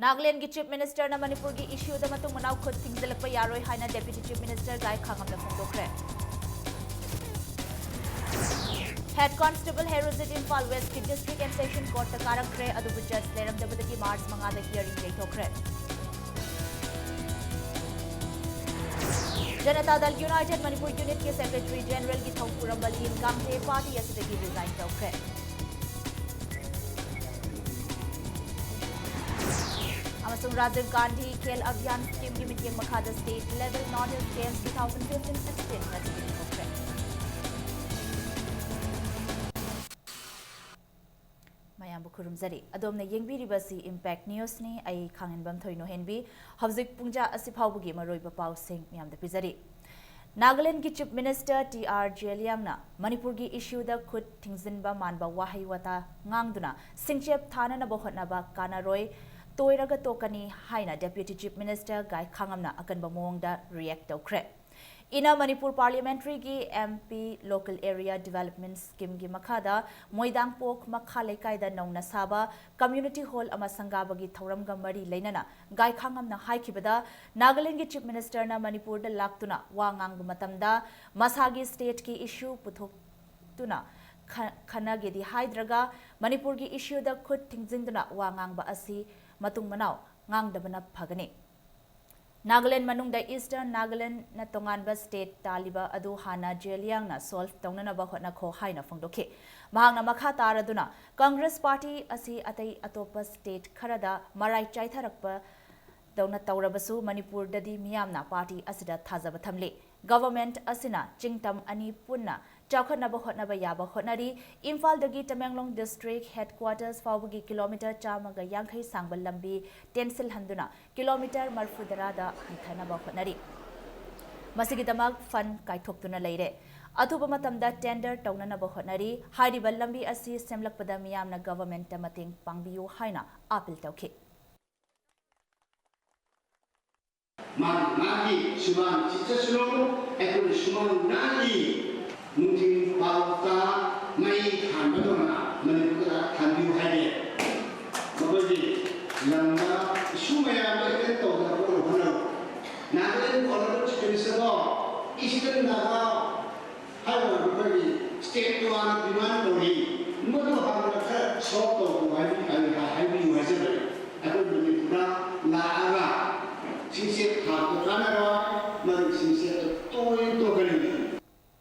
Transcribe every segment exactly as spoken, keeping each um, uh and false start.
ꯅꯥꯒꯥꯂꯦꯟꯗꯒꯤ Chief Minister ꯅ ꯃꯅꯤꯄꯨꯔꯒꯤ issue ꯗ ꯃꯇꯨꯡ ꯃꯅꯥꯎ ꯈꯨꯠ ꯊꯤꯡꯖꯤꯜꯂꯛꯄ ꯌꯥꯔꯣꯏ ꯍꯥꯏꯅ Deputy Chief Minister ꯒꯥꯏ ꯈꯥꯉꯝꯅ ꯐꯣꯡꯗꯣꯛꯈ꯭ꯔꯦ꯫ Head Constable Herojit Imphal West ꯀꯤ District and Session Court ꯇ ꯀꯥꯔꯛꯈ꯭ꯔꯦ, ꯑꯗꯨꯕꯨ judge ꯂꯩꯔꯝꯗꯕꯗꯒꯤ March ꯃꯉꯥꯗ hearing ꯌꯩꯊꯣꯛꯈ꯭ꯔꯦ꯫ ꯖꯅꯇꯥ ꯗꯜ United Manipur Unit ꯀꯤ Secretary General ꯒꯤ ꯊꯧꯄꯨꯔꯝꯕ ꯂꯤꯟ ꯀꯥꯡꯖꯦ party ꯑꯁꯤꯗꯒꯤ resign ꯇꯧꯈ꯭ꯔꯦ꯫ ꯑꯃꯁꯨꯡ ꯔꯥꯖꯤꯚ ꯒꯥꯟꯙꯤ ꯈꯦꯜ ꯑꯚꯤꯌꯥꯟ scheme ꯒꯤ ꯃꯤꯠꯌꯦꯡ ꯃꯈꯥꯗ state level North East Games two thousand fifteen sixteen ꯉꯁꯤꯗꯒꯤ ꯍꯧꯈ꯭ꯔꯦ꯫ ꯃꯌꯥꯝꯕꯨ ꯈꯨꯔꯨꯝꯖꯔꯤ꯫ ꯑꯗꯣꯝꯅ ꯌꯦꯡꯕꯤꯔꯤꯕꯁꯤ Impact News ꯅꯤ꯫ ꯑꯩ ꯈꯥꯡꯍꯦꯟꯕꯝ ꯊꯣꯏꯅꯣꯍꯦꯟꯕꯤ꯫ ꯍꯧꯖꯤꯛ ꯄꯨꯡꯖꯥ ꯑꯁꯤ ꯐꯥꯎꯕꯒꯤ ꯃꯔꯨꯑꯣꯏꯕ ꯄꯥꯎꯁꯤꯡ ꯃꯌꯥꯝꯗ ꯄꯤꯖꯔꯤ꯫ ꯅꯥꯒꯥꯂꯦꯟꯗꯒꯤ Chief Minister ꯇꯤ ꯑꯥꯔ ꯖꯦꯂꯤꯌꯥꯡꯅ ꯃꯅꯤꯄꯨꯔꯒꯤ issue ꯗ ꯈꯨꯠ ꯊꯤꯡꯖꯤꯟꯕ ꯃꯥꯟꯕ ꯋꯥꯍꯩ ꯋꯥꯇꯥ ꯉꯥꯡꯗꯨꯅ ꯁꯤꯡꯆꯦꯞ ꯊꯥꯅꯅꯕ ꯍꯣꯠꯅꯕ ꯀꯥꯟꯅꯔꯣꯏ, ꯇꯣꯏꯔꯒ ꯇꯣꯛꯀꯅꯤ ꯍꯥꯏꯅ Deputy Chief Minister ꯒꯥꯏ ꯈꯥꯉꯝꯅ ꯑꯀꯟꯕ ꯃꯑꯣꯡꯗ react ꯇꯧꯈ꯭ꯔꯦ꯫ ꯏꯅ ꯃꯅꯤꯄꯨꯔ Parliamentary ꯒꯤ M P Local Area Development Scheme ꯒꯤ ꯃꯈꯥꯗ ꯃꯣꯏꯗꯥꯡꯄꯣꯛ ꯃꯈꯥ ꯂꯩꯀꯥꯏꯗ ꯅꯧꯅ ꯁꯥꯕ community hall ꯑꯃ ꯁꯪꯒꯥꯕꯒꯤ ꯊꯧꯔꯝꯒ ꯃꯔꯤ ꯂꯩꯅꯅ ꯒꯥꯏ ꯈꯥꯉꯝꯅ ꯍꯥꯏꯈꯤꯕꯗ, ꯅꯥꯒꯥꯂꯦꯟꯗꯒꯤ Chief Minister ꯅ ꯃꯅꯤꯄꯨꯔꯗ ꯂꯥꯛꯇꯨꯅ ꯋꯥ ꯉꯥꯡꯕ ꯃꯇꯝꯗ ꯃꯁꯥꯒꯤ state ꯀꯤ issue ꯄꯨꯊꯣꯛꯇꯨꯅ ꯈ-, ꯈꯟꯅꯒꯦꯗꯤ ꯍꯥꯏꯗ꯭ꯔꯒ ꯃꯅꯤꯄꯨꯔꯒꯤ issue ꯗ ꯈꯨꯠ ꯊꯤꯡꯖꯤꯟꯗꯨꯅ ꯋꯥ ꯉꯥꯡꯕ ꯑꯁꯤ ꯃꯇꯨꯡ ꯃꯅꯥꯎ ꯉꯥꯡꯗꯕꯅ ꯐꯒꯅꯤ꯫ ꯅꯥꯒꯥꯂꯦꯟꯗ ꯃꯅꯨꯡꯗ Eastern Nagaland ꯅ ꯇꯣꯉꯥꯟꯕ state ꯇꯥꯜꯂꯤꯕ ꯑꯗꯨ ꯍꯥꯟꯅ ꯖꯦꯂꯤꯌꯥꯡꯅ solve ꯇꯧꯅꯅꯕ ꯍꯣꯠꯅꯈꯣ ꯍꯥꯏꯅ ꯐꯣꯡꯗꯣꯛꯈꯤ꯫ ꯃꯍꯥꯛꯅ ꯃꯈꯥ ꯇꯥꯔꯗꯨꯅ, Congress party ꯑꯁꯤ ꯑꯇꯩ ꯑꯇꯣꯞꯄ state ꯈꯔꯗ ꯃꯔꯥꯏ ꯆꯥꯏꯊꯔꯛꯄ ꯗꯧꯅ ꯇꯧꯔꯕꯁꯨ ꯃꯅꯤꯄꯨꯔꯗꯗꯤ ꯃꯤꯌꯥꯝꯅ party ꯑꯁꯤꯗ ꯊꯥꯖꯕ ꯊꯝꯂꯤ꯫ Government ꯑꯁꯤꯅ ꯆꯤꯡꯇꯝ ꯑꯅꯤ ꯄꯨꯟꯅ ꯆꯥꯎꯈꯠꯅꯕ ꯍꯣꯠꯅꯕ ꯌꯥꯕ ꯍꯣꯠꯅꯔꯤ꯫ ꯏꯝꯐꯥꯜꯗꯒꯤ ꯇꯃꯦꯡꯂꯣꯡ district headquarters ꯐꯥꯎꯕꯒꯤ kilometre ꯆꯥꯝꯃꯒ ꯌꯥꯡꯈꯩ ꯁꯥꯡꯕ ꯂꯝꯕꯤ ꯇꯦꯟꯁꯤꯜꯍꯟꯗꯨꯅ kilometre ꯃꯔꯤꯐꯨꯇꯔꯥꯗ ꯍꯟꯊꯅꯕ ꯍꯣꯠꯅꯔꯤ꯫ ꯃꯁꯤꯒꯤꯗꯃꯛ fund ꯀꯥꯏꯊꯣꯛꯇꯨꯅ ꯂꯩꯔꯦ꯫ ꯑꯊꯨꯕ ꯃꯇꯝꯗ tender ꯇꯧꯅꯅꯕ ꯍꯣꯠꯅꯔꯤ꯫ ꯍꯥꯏꯔꯤꯕ ꯂꯝꯕꯤ ꯑꯁꯤ ꯁꯦꯝꯂꯛꯄꯗ ꯃꯤꯌꯥꯝꯅ government ꯇ ꯃꯇꯦꯡ ꯄꯥꯡꯕꯤꯌꯨ ꯍꯥꯏꯅ appeal ꯇꯧꯈꯤ꯫ ꯃꯥꯒꯤ ꯃꯥꯒꯤ ꯁꯨꯃꯥꯡ ꯁꯤꯠꯆꯁꯅꯨ, ꯑꯩꯈꯣꯏꯅ ꯁꯨꯃꯥꯡ ꯅꯥꯒꯤ ꯅꯨꯡꯊꯤꯜ ꯄꯥꯎꯇ ꯃꯩ ꯊꯥꯟꯕꯗꯧꯅ ꯃꯅꯤꯄꯨꯔꯗ ꯊꯥꯟꯕꯤꯌꯨ ꯍꯥꯏꯔꯤ꯫ ꯃꯈꯣꯏꯒꯤ ꯂꯝꯅ ꯏꯁꯨ ꯃꯌꯥꯝꯗ ꯑꯦꯇꯦꯟ ꯇꯧꯗꯅ ꯄꯣꯛꯅꯕ ꯍꯣꯠꯅꯕ꯫ ꯅꯥꯒꯥꯂꯦꯟ ꯑꯣꯅꯔꯦꯕꯜ ꯆꯤꯐ ꯃꯤꯅꯤꯁꯇꯔꯗꯣ ꯏꯁꯇꯔꯟ ꯅꯥꯒꯥ ꯍꯥꯏꯕ ꯑꯩꯈꯣꯏꯒꯤ ꯁ꯭ꯇꯦꯠ ꯇꯣꯉꯥꯟꯅ ꯗꯤꯃꯥꯟ ꯇꯧꯔꯤ꯫ ꯃꯗꯨ ꯍꯥꯟꯅ ꯈꯔ ꯁꯣꯜꯕ ꯇꯧꯕ ꯍꯥꯏꯕꯤ-, ꯍꯥꯏ-, ꯍꯥꯏꯕꯤꯌꯨ ꯍꯥꯏꯖꯕꯅꯤ꯫ ꯑꯩꯈꯣꯏ ꯃꯅꯤꯄꯨꯔꯗ ꯂꯥꯛꯑꯒ ꯁꯤꯁꯦ ꯊꯥꯛꯇ ꯀꯥꯟꯅꯔꯣꯏ, ꯃꯔꯝ ꯁꯤꯁꯦ ꯇꯣꯏ ꯇꯣꯛꯀꯅꯤ꯫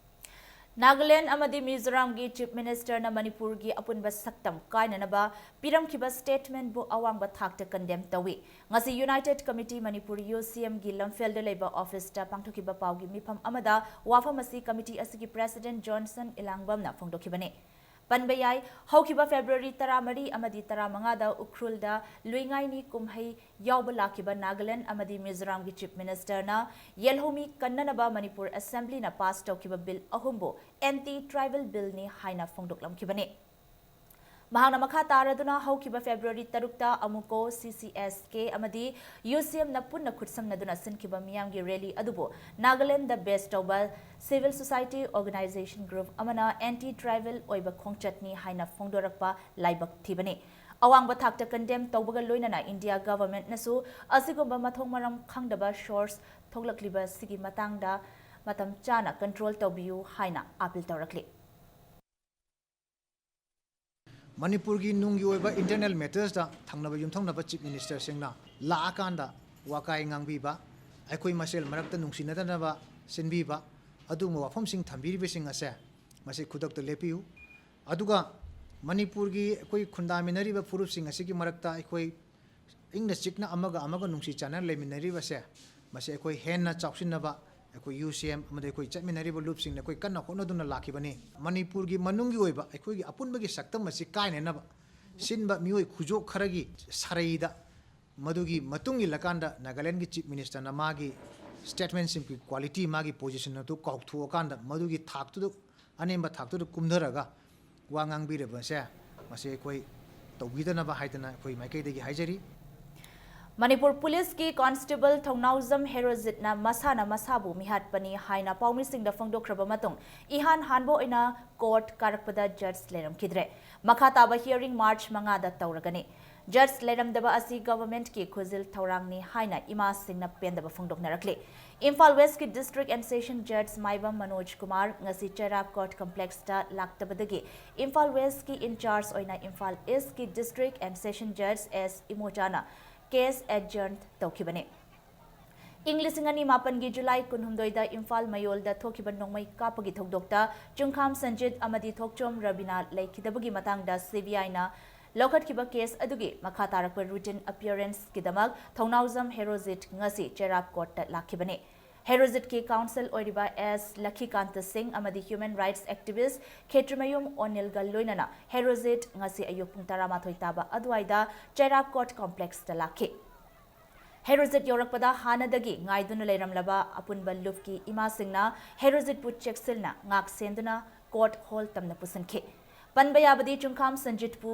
ꯅꯥꯒꯥꯂꯦꯟ ꯑꯃꯗꯤ ꯃꯤꯖꯣꯔꯥꯝꯒꯤ ꯆꯤꯐ ꯃꯤꯅꯤꯁꯇꯔꯅ ꯃꯅꯤꯄꯨꯔꯒꯤ ꯑꯄꯨꯟꯕ ꯁꯛꯇꯝ ꯀꯥꯏꯅꯅꯕ ꯄꯤꯔꯝꯈꯤꯕ ꯁ꯭ꯇꯦꯠꯃꯦꯟꯕꯨ ꯑꯋꯥꯡꯕ ꯊꯥꯛꯇ ꯀꯟꯗꯦꯝ ꯇꯧꯏ꯫ ꯉꯁꯤ ꯌꯨꯅꯥꯏꯇꯦꯗ ꯀꯃꯤꯇꯤ ꯃꯅꯤꯄꯨꯔ, ꯌꯨ ꯁꯤ ꯑꯦꯝꯒꯤ ꯂꯝꯐꯦꯜꯗ ꯂꯩꯕ ꯑꯣꯐꯤꯁꯇ ꯄꯥꯡꯊꯣꯛꯈꯤꯕ ꯄꯥꯎꯒꯤ ꯃꯤꯐꯝ ꯑꯃꯗ ꯋꯥꯐꯝ ꯑꯁꯤ ꯀꯃꯤꯇꯤ ꯑꯁꯤꯒꯤ ꯄ꯭ꯔꯦꯁꯤꯗꯦꯟꯠ ꯖꯣꯟꯁꯟ ꯏꯂꯥꯡꯕꯝꯅ ꯐꯣꯡꯗꯣꯛꯈꯤꯕꯅꯤ꯫ ꯄꯟꯕ ꯌꯥꯏ, ꯍꯧꯈꯤꯕ ꯐꯦꯕ꯭ꯔꯨꯋꯥꯔꯤ ꯇꯔꯥꯃꯔꯤ ꯑꯃꯗꯤ ꯇꯔꯥꯃꯉꯥꯗ ꯎꯈ꯭ꯔꯨꯜꯗ ꯂꯨꯏꯉꯥꯏꯅꯤ ꯀꯨꯝꯍꯩ ꯌꯥꯎꯕ ꯂꯥꯛꯈꯤꯕ ꯅꯥꯒꯥꯂꯦꯟ ꯑꯃꯗꯤ ꯃꯤꯖꯣꯔꯥꯝꯒꯤ ꯆꯤꯐ ꯃꯤꯅꯤꯁꯇꯔꯅ ꯌꯦꯜꯍꯧꯃꯤ ꯀꯟꯅꯅꯕ ꯃꯅꯤꯄꯨꯔ ꯑꯦꯁꯦꯝꯕ꯭ꯂꯤꯅ ꯄꯥꯁ ꯇꯧꯈꯤꯕ ꯕꯤꯜ ꯑꯍꯨꯝꯕꯨ ꯑꯦꯟꯇꯤ ꯇ꯭ꯔꯥꯏꯕꯦꯜ ꯕꯤꯜꯅꯤ ꯍꯥꯏꯅ ꯐꯣꯡꯗꯣꯛꯂꯝꯈꯤꯕꯅꯤ꯫ ꯃꯍꯥꯛꯅ ꯃꯈꯥ ꯇꯥꯔꯗꯨꯅ ꯍꯧꯈꯤꯕ ꯐꯦꯕ꯭ꯔꯨꯋꯥꯔꯤ ꯇꯔꯨꯛꯇ ꯑꯃꯨꯀꯣ, ꯁꯤ ꯁꯤ ꯑꯦꯁ ꯀꯦ ꯑꯃꯗꯤ ꯌꯨ ꯁꯤ ꯑꯦꯝꯅ ꯄꯨꯟꯅ ꯈꯨꯠꯁꯝꯅꯗꯨꯅ ꯁꯤꯟꯈꯤꯕ ꯃꯤꯌꯥꯝꯒꯤ ꯔꯦꯂꯤ ꯑꯗꯨꯕꯨ ꯅꯥꯒꯥꯂꯦꯟꯗ ꯕꯦꯁ ꯇꯧꯕ ꯁꯤꯚꯤꯜ ꯁꯣꯁꯥꯏꯇꯤ ꯑꯣꯔꯒꯅꯥꯏꯖꯦꯁꯟ ꯒ꯭ꯔꯨꯞ ꯑꯃꯅ ꯑꯦꯟꯇꯤ ꯇ꯭ꯔꯥꯏꯕꯦꯜ ꯑꯣꯏꯕ ꯈꯣꯡꯆꯠꯅꯤ ꯍꯥꯏꯅ ꯐꯣꯡꯗꯣꯔꯛꯄ ꯂꯥꯏꯕꯛ ꯊꯤꯕꯅꯤ꯫ ꯑꯋꯥꯡꯕ ꯊꯥꯛꯇ ꯀꯟꯗꯦꯝ ꯇꯧꯕꯒ ꯂꯣꯏꯅꯅ ꯏꯟꯗꯤꯌꯥ ꯒꯚꯔꯟꯃꯦꯟꯠꯅꯁꯨ ꯑꯁꯤꯒꯨꯝꯕ ꯃꯊꯣꯡ ꯃꯔꯝ ꯈꯪꯗꯕ ꯁꯣꯔꯁ ꯊꯣꯛꯂꯛꯂꯤꯕ ꯑꯁꯤꯒꯤ ꯃꯇꯥꯡꯗ ꯃꯇꯝ ꯆꯥꯅ ꯀꯟꯇ꯭ꯔꯣꯜ ꯇꯧꯕꯤꯌꯨ ꯍꯥꯏꯅ ꯑꯥꯄꯤꯜ ꯇꯧꯔꯛꯂꯤ꯫ ꯃꯅꯤꯄꯨꯔꯒꯤ ꯅꯨꯡꯒꯤ ꯑꯣꯏꯕ ꯏꯟꯇꯔꯅꯦꯜ ꯃꯦꯇꯔꯁꯇ ꯊꯪꯅꯕ ꯌꯨꯝꯊꯪꯅꯕ ꯆꯤꯐ ꯃꯤꯅꯤꯁꯇꯔꯁꯤꯡꯅ ꯂꯥꯛꯑꯀꯥꯟꯗ ꯋꯥꯀꯥꯏ ꯉꯥꯡꯕꯤꯕ, ꯑꯩꯈꯣꯏ ꯃꯁꯦꯜ ꯃꯔꯛꯇ ꯅꯨꯡꯁꯤꯅꯗꯅꯕ ꯁꯤꯟꯕꯤꯕ, ꯑꯗꯨꯒꯨꯝꯕ ꯋꯥꯐꯝꯁꯤꯡ ꯊꯝꯕꯤꯔꯤꯕꯁꯤꯡ ꯑꯁꯦ ꯃꯁꯤ ꯈꯨꯗꯛꯇ ꯂꯦꯞꯄꯤꯌꯨ꯫ ꯑꯗꯨꯒ ꯃꯅꯤꯄꯨꯔꯒꯤ ꯑꯩꯈꯣꯏ ꯈꯨꯟꯗꯥꯃꯤꯟꯅꯔꯤꯕ ꯐꯨꯔꯨꯞꯁꯤꯡ ꯑꯁꯤꯒꯤ ꯃꯔꯛꯇ ꯑꯩꯈꯣꯏ ꯏꯪꯅ ꯆꯤꯛꯅ ꯑꯃꯒ ꯑꯃꯒ ꯅꯨꯡꯁꯤ ꯆꯥꯟꯅꯅ ꯂꯩꯃꯤꯟꯅꯔꯤꯕꯁꯦ, ꯃꯁꯤ ꯑꯩꯈꯣꯏ ꯍꯦꯟꯅ ꯆꯥꯎꯁꯤꯟꯅꯕ ꯑꯩꯈꯣꯏ ꯌꯨ ꯁꯤ ꯑꯦꯝ ꯑꯃꯗꯤ ꯑꯩꯈꯣꯏ ꯆꯠꯃꯤꯟꯅꯔꯤꯕ ꯂꯨꯞꯁꯤꯡꯅ ꯑꯩꯈꯣꯏ ꯀꯟꯅ ꯍꯣꯠꯅꯗꯨꯅ ꯂꯥꯛꯈꯤꯕꯅꯤ꯫ ꯃꯅꯤꯄꯨꯔꯒꯤ ꯃꯅꯨꯡꯒꯤ ꯑꯣꯏꯕ ꯑꯩꯈꯣꯏꯒꯤ ꯑꯄꯨꯟꯕꯒꯤ ꯁꯛꯇꯝ ꯑꯁꯤ ꯀꯥꯏꯅꯅꯕ ꯁꯤꯟꯕ ꯃꯤꯑꯣꯏ ꯈꯨꯖꯣꯛ ꯈꯔꯒꯤ ꯁꯔꯩꯗ ꯃꯗꯨꯒꯤ ꯃꯇꯨꯡ ꯏꯜꯂꯀꯥꯟꯗ ꯅꯥꯒꯥꯂꯦꯟꯒꯤ ꯆꯤꯐ ꯃꯤꯅꯤꯁꯇꯔꯅ ꯃꯥꯒꯤ ꯁ꯭ꯇꯦꯠꯃꯦꯟꯁꯤꯡꯒꯤ ꯀ꯭ꯋꯥꯂꯤꯇꯤ, ꯃꯥꯒꯤ ꯄꯣꯖꯤꯁꯟ ꯑꯗꯨ ꯀꯥꯎꯊꯣꯛꯑꯀꯥꯟꯗ ꯃꯗꯨꯒꯤ ꯊꯥꯛꯇꯨꯗ, ꯑꯅꯦꯝꯕ ꯊꯥꯛꯇꯨꯗ ꯀꯨꯝꯊꯔꯒ ꯋꯥ ꯉꯥꯡꯕꯤꯔꯕꯁꯦ, ꯃꯁꯤ ꯑꯩꯈꯣꯏ ꯇꯧꯕꯤꯗꯅꯕ ꯍꯥꯏꯗꯅ ꯑꯩꯈꯣꯏ ꯃꯥꯏꯀꯩꯗꯒꯤ ꯍꯥꯏꯖꯔꯤ꯫ ꯃꯅꯤꯄꯨꯔ ꯄꯨꯂꯤꯁꯀꯤ ꯀꯣꯟꯁꯇꯦꯕꯜ ꯊꯧꯅꯥꯎꯖꯝ ꯍꯦꯔꯣꯖꯤꯠꯅ ꯃꯁꯥꯅ ꯃꯁꯥꯕꯨ ꯃꯤꯍꯥꯠꯄꯅꯤ ꯍꯥꯏꯅ ꯄꯥꯎꯃꯤꯁꯤꯡꯗ ꯐꯣꯡꯗꯣꯛꯈ꯭ꯔꯕ ꯃꯇꯨꯡ, ꯏꯍꯥꯟ ꯍꯥꯟꯕ ꯑꯣꯏꯅ ꯀꯣꯔꯠ ꯀꯥꯔꯛꯄꯗ ꯖꯖ ꯂꯩꯔꯝꯈꯤꯗ꯭ꯔꯦ꯫ ꯃꯈꯥ ꯇꯥꯕ ꯍꯤꯌꯔꯤꯡ ꯃꯥꯔꯆ ꯃꯉꯥꯗ ꯇꯧꯔꯒꯅꯤ꯫ ꯖꯖ ꯂꯩꯔꯝꯗꯕ ꯑꯁꯤ ꯒꯚꯔꯟꯃꯦꯟꯠꯀꯤ ꯈꯨꯖꯤꯜ ꯊꯧꯔꯥꯡꯅꯤ ꯍꯥꯏꯅ ꯏꯃꯥꯁꯤꯡꯅ ꯄꯦꯟꯗꯕ ꯐꯣꯡꯗꯣꯛꯅꯔꯛꯂꯤ꯫ ꯏꯝꯐꯥꯜ ꯋꯦꯁ꯭ꯠꯀꯤ ꯗꯤꯁꯇ꯭ꯔꯤꯛ ꯑꯦꯟ ꯁꯦꯁꯟ ꯖꯖ ꯃꯥꯏꯕꯝ ꯃꯅꯣꯖ ꯀꯨꯃꯥꯔ ꯉꯁꯤ ꯆꯩꯔꯥꯞ ꯀꯣꯔꯠ ꯀꯝꯄ꯭ꯂꯦꯛꯁꯇ ꯂꯥꯛꯇꯕꯗꯒꯤ ꯏꯝꯐꯥꯜ ꯋꯦꯁ꯭ꯠꯀꯤ ꯏꯟꯆꯥꯔꯖ ꯑꯣꯏꯅ ꯏꯝꯐꯥꯜ ꯏꯁ꯭ꯠꯀꯤ ꯗꯤꯁꯇ꯭ꯔꯤꯛ ꯑꯦꯟ ꯁꯦꯁꯟ ꯖꯖ ꯑꯦꯁ ꯏꯃꯣꯆꯥꯅ ꯀꯦꯁ ꯑꯦꯗꯖꯔꯟ ꯇꯧꯈꯤꯕꯅꯤ꯫ ꯏꯪ ꯂꯤꯁꯤꯡ ꯑꯅꯤ ꯃꯥꯄꯟꯒꯤ ꯖꯨꯂꯥꯏ ꯀꯨꯟꯍꯨꯝꯗꯣꯏꯗ ꯏꯝꯐꯥꯜ ꯃꯌꯣꯜꯗ ꯊꯣꯛꯈꯤꯕ ꯅꯣꯡꯃꯩ ꯀꯥꯞꯄꯒꯤ ꯊꯧꯗꯣꯛꯇ ꯆꯨꯡꯈꯥꯝ ꯁꯟꯖꯤꯠ ꯑꯃꯗꯤ ꯊꯣꯛꯆꯣꯝ ꯔꯕꯤꯅꯥ ꯂꯩꯈꯤꯗꯕꯒꯤ ꯃꯇꯥꯡꯗ ꯁꯤ ꯕꯤ ꯑꯥꯏꯅ ꯂꯧꯈꯠꯈꯤꯕ ꯀꯦꯁ ꯑꯗꯨꯒꯤ ꯃꯈꯥ ꯇꯥꯔꯛꯄ ꯔꯨꯇꯤꯟ ꯑꯄꯤꯌꯔꯦꯟꯁꯀꯤꯗꯃꯛ ꯊꯧꯅꯥꯎꯖꯝ ꯍꯦꯔꯣꯖꯤꯠ ꯉꯁꯤ ꯆꯩꯔꯥꯞ ꯀꯣꯔꯠꯇ ꯂꯥꯛꯈꯤꯕꯅꯤ꯫ ꯍꯦꯔꯣꯖꯤꯠꯀꯤ ꯀꯥꯎꯟꯁꯤꯜ ꯑꯣꯏꯔꯤꯕ ꯑꯦꯁ ꯂꯈꯤꯀꯥꯟꯇ ꯁꯤꯡ ꯑꯃꯗꯤ ꯍ꯭ꯌꯨꯃꯦꯟ ꯔꯥꯏꯠꯁ ꯑꯦꯛꯇꯤꯚꯤꯁ꯭ꯠ ꯈꯦꯇ꯭ꯔꯤꯃꯌꯨꯝ ꯑꯣꯅꯤꯜꯒ ꯂꯣꯏꯅꯅ ꯍꯦꯔꯣꯖꯤꯠ ꯉꯁꯤ ꯑꯌꯨꯛ ꯄꯨꯡ ꯇꯔꯥꯃꯥꯊꯣꯏ ꯇꯥꯕ ꯑꯗꯨꯋꯥꯏꯗ ꯆꯩꯔꯥꯞ ꯀꯣꯔꯠ ꯀꯝꯄ꯭ꯂꯦꯛꯁꯇ ꯂꯥꯛꯈꯤ꯫ ꯍꯦꯔꯣꯖꯤꯠ ꯌꯧꯔꯛꯄꯗ ꯍꯥꯟꯅꯗꯒꯤ ꯉꯥꯏꯗꯨꯅ ꯂꯩꯔꯝꯂꯕ ꯑꯄꯨꯟꯕ ꯂꯨꯞꯀꯤ ꯏꯃꯥꯁꯤꯡꯅ ꯍꯦꯔꯣꯖꯤꯠꯄꯨ ꯆꯦꯛꯁꯤꯟꯅ ꯉꯥꯛ ꯁꯦꯟꯗꯨꯅ ꯀꯣꯔꯠ ꯍꯣꯜ ꯇꯝꯅ ꯄꯨꯁꯤꯟꯈꯤ꯫ ꯄꯟꯕ ꯌꯥꯕꯗꯤ, ꯆꯨꯡꯈꯥꯝ ꯁꯟꯖꯤꯠꯄꯨ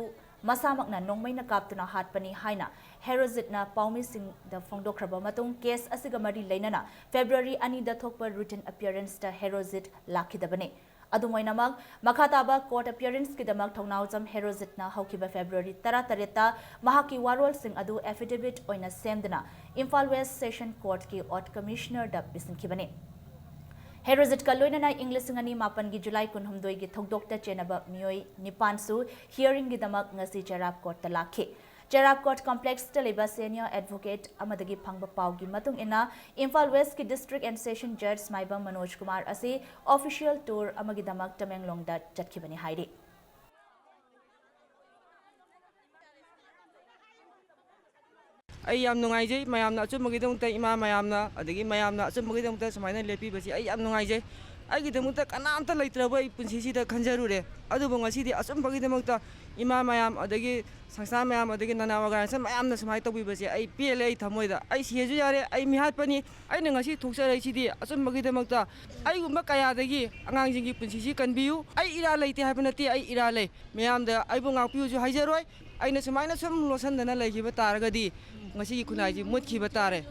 ꯃꯁꯥꯃꯛꯅ ꯅꯣꯡꯃꯩꯅ ꯀꯥꯞꯇꯨꯅ ꯍꯥꯠꯄꯅꯤ ꯍꯥꯏꯅ ꯍꯦꯔꯣꯖꯤꯠꯅ ꯄꯥꯎꯃꯤꯁꯤꯡꯗ ꯐꯣꯡꯗꯣꯛꯈ꯭ꯔꯕ ꯃꯇꯨꯡ, ꯀꯦꯁ ꯑꯁꯤꯒ ꯃꯔꯤ ꯂꯩꯅꯅ ꯐꯦꯕ꯭ꯔꯨꯋꯥꯔꯤ ꯑꯅꯤꯗ ꯊꯣꯛꯄ ꯔꯨꯇꯤꯟ ꯑꯄꯤꯌꯔꯦꯟꯁꯇ ꯍꯦꯔꯣꯖꯤꯠ ꯂꯥꯛꯈꯤꯗꯕꯅꯤ꯫ ꯑꯗꯨꯝ ꯑꯣꯏꯅꯃꯛ, ꯃꯈꯥ ꯇꯥꯕ ꯀꯣꯔꯠ ꯑꯄꯤꯌꯔꯦꯟꯁꯀꯤꯗꯃꯛ ꯊꯧꯅꯥꯎꯖꯝ ꯍꯦꯔꯣꯖꯤꯠꯅ ꯍꯧꯈꯤꯕ ꯐꯦꯕ꯭ꯔꯨꯋꯥꯔꯤ ꯇꯔꯥꯇꯔꯦꯠꯇ ꯃꯍꯥꯛꯀꯤ ꯋꯥꯔꯣꯜꯁꯤꯡ ꯑꯗꯨ ꯑꯦꯐꯤꯗꯦꯚꯤꯠ ꯑꯣꯏꯅ ꯁꯦꯝꯗꯨꯅ ꯏꯝꯐꯥꯜ ꯋꯦꯁ꯭ꯠ ꯁꯦꯁꯟ ꯀꯣꯔꯠꯀꯤ ꯑꯣꯠ ꯀꯃꯤꯁꯅꯔꯗ ꯄꯤꯁꯤꯟꯈꯤꯕꯅꯤ꯫ ꯍꯦꯔꯣꯖꯤꯠꯀ ꯂꯣꯏꯅꯅ ꯏꯪ ꯂꯤꯁꯤꯡ ꯑꯅꯤ ꯃꯥꯄꯟꯒꯤ ꯖꯨꯂꯥꯏ ꯀꯨꯟꯍꯨꯝꯗꯣꯏꯒꯤ ꯊꯧꯗꯣꯛꯇ ꯆꯦꯟꯅꯕ ꯃꯤꯑꯣꯏ ꯅꯤꯄꯥꯟꯁꯨ ꯍꯤꯌꯔꯤꯡꯒꯤꯗꯃꯛ ꯉꯁꯤ ꯆꯩꯔꯥꯞ ꯀꯣꯔꯠꯇ ꯂꯥꯛꯈꯤ꯫ ꯆꯩꯔꯥꯞ ꯀꯣꯔꯠ ꯀꯝꯄ꯭ꯂꯦꯛꯁꯇ ꯂꯩꯕ ꯁꯦꯅꯤꯌꯔ ꯑꯦꯗꯚꯣꯀꯦꯠ ꯑꯃꯗꯒꯤ ꯐꯪꯕ ꯄꯥꯎꯒꯤ ꯃꯇꯨꯡ ꯏꯟꯅ, ꯏꯝꯐꯥꯜ ꯋꯦꯁ꯭ꯠꯀꯤ ꯗꯤꯁꯇ꯭ꯔꯤꯛ ꯑꯦꯟ ꯁꯦꯁꯟ ꯖꯖ ꯃꯥꯏꯕꯝ ꯃꯅꯣꯖ ꯀꯨꯃꯥꯔ ꯑꯁꯤ ꯑꯣꯐꯤꯁꯤꯌꯦꯜ ꯇꯨꯔ ꯑꯃꯒꯤꯗꯃꯛ ꯇꯃꯦꯡꯂꯣꯡꯗ ꯆꯠꯈꯤꯕꯅꯤ ꯍꯥꯏꯔꯤ꯫ ꯑꯩ ꯌꯥꯝ ꯅꯨꯡꯉꯥꯏꯖꯩ, ꯃꯌꯥꯝꯅ ꯑꯆꯨꯝꯕꯒꯤꯗꯃꯛꯇ, ꯏꯃꯥ ꯃꯌꯥꯝꯅ, ꯑꯗꯒꯤ ꯃꯌꯥꯝꯅ ꯑꯆꯨꯝꯕꯒꯤꯗꯃꯛꯇ ꯁꯨꯃꯥꯏꯅ ꯂꯦꯞꯄꯤꯕꯁꯤ ꯑꯩ ꯌꯥꯝ ꯅꯨꯡꯉꯥꯏꯖꯩ꯫ ꯑꯩꯒꯤꯗꯃꯛꯇ ꯀꯅꯥꯝꯇ ꯂꯩꯇ꯭ꯔꯕ ꯑꯩ ꯄꯨꯟꯁꯤꯁꯤꯗ ꯈꯟꯖꯔꯨꯔꯦ, ꯑꯗꯨꯕꯨ ꯉꯁꯤꯗꯤ ꯑꯆꯨꯝꯕꯒꯤꯗꯃꯛꯇ ꯏꯃꯥ ꯃꯌꯥꯝ, ꯑꯗꯒꯤ ꯁꯪꯁꯊꯥꯟ ꯃꯌꯥꯝ, ꯑꯗꯒꯤ ꯅꯅꯥ ꯑꯣꯔꯒꯅꯥꯏꯖꯦꯁꯟ ꯃꯌꯥꯝꯅ ꯁꯨꯃꯥꯏꯅ ꯇꯧꯕꯤꯕꯁꯦ ꯑꯩ ꯄꯦꯜꯂꯦ꯫ ꯑꯩ ꯊꯃꯣꯏꯗ, ꯑꯩ ꯁꯤꯔꯁꯨ ꯌꯥꯔꯦ, ꯑꯩ ꯃꯤꯍꯥꯠꯄꯅꯤ, ꯑꯩꯅ ꯉꯁꯤ ꯊꯣꯛꯆꯔꯛꯏꯁꯤꯗꯤ ꯑꯆꯨꯝꯕꯒꯤꯗꯃꯛꯇ꯫ ꯑꯩꯒꯨꯝꯕ ꯀꯌꯥꯗꯒꯤ ꯑꯉꯥꯡꯁꯤꯡꯒꯤ ꯄꯨꯟꯁꯤꯁꯤ ꯀꯟꯕꯤꯌꯨ꯫ ꯑꯩ ꯏꯔꯥꯜ ꯂꯩꯇꯦ ꯍꯥꯏꯕ ꯅꯠꯇꯦ, ꯑꯩ ꯏꯔꯥꯜ ꯂꯩ꯫ ꯃꯌꯥꯝꯗ ꯑꯩꯕꯨ ꯉꯥꯛꯄꯤꯌꯨꯁꯨ ꯍꯥꯏꯖꯔꯣꯏ꯫ ꯑꯩꯅ ꯁꯨꯃꯥꯏꯅ ꯁꯨꯝ ꯂꯣꯠꯁꯤꯟꯗꯅ ꯂꯩꯈꯤꯕ ꯇꯥꯔꯒꯗꯤ ꯉꯁꯤꯒꯤ ꯈꯨꯟꯅꯥꯏꯁꯤ ꯃꯨꯠꯈꯤꯕ ꯇꯥꯔꯦ꯫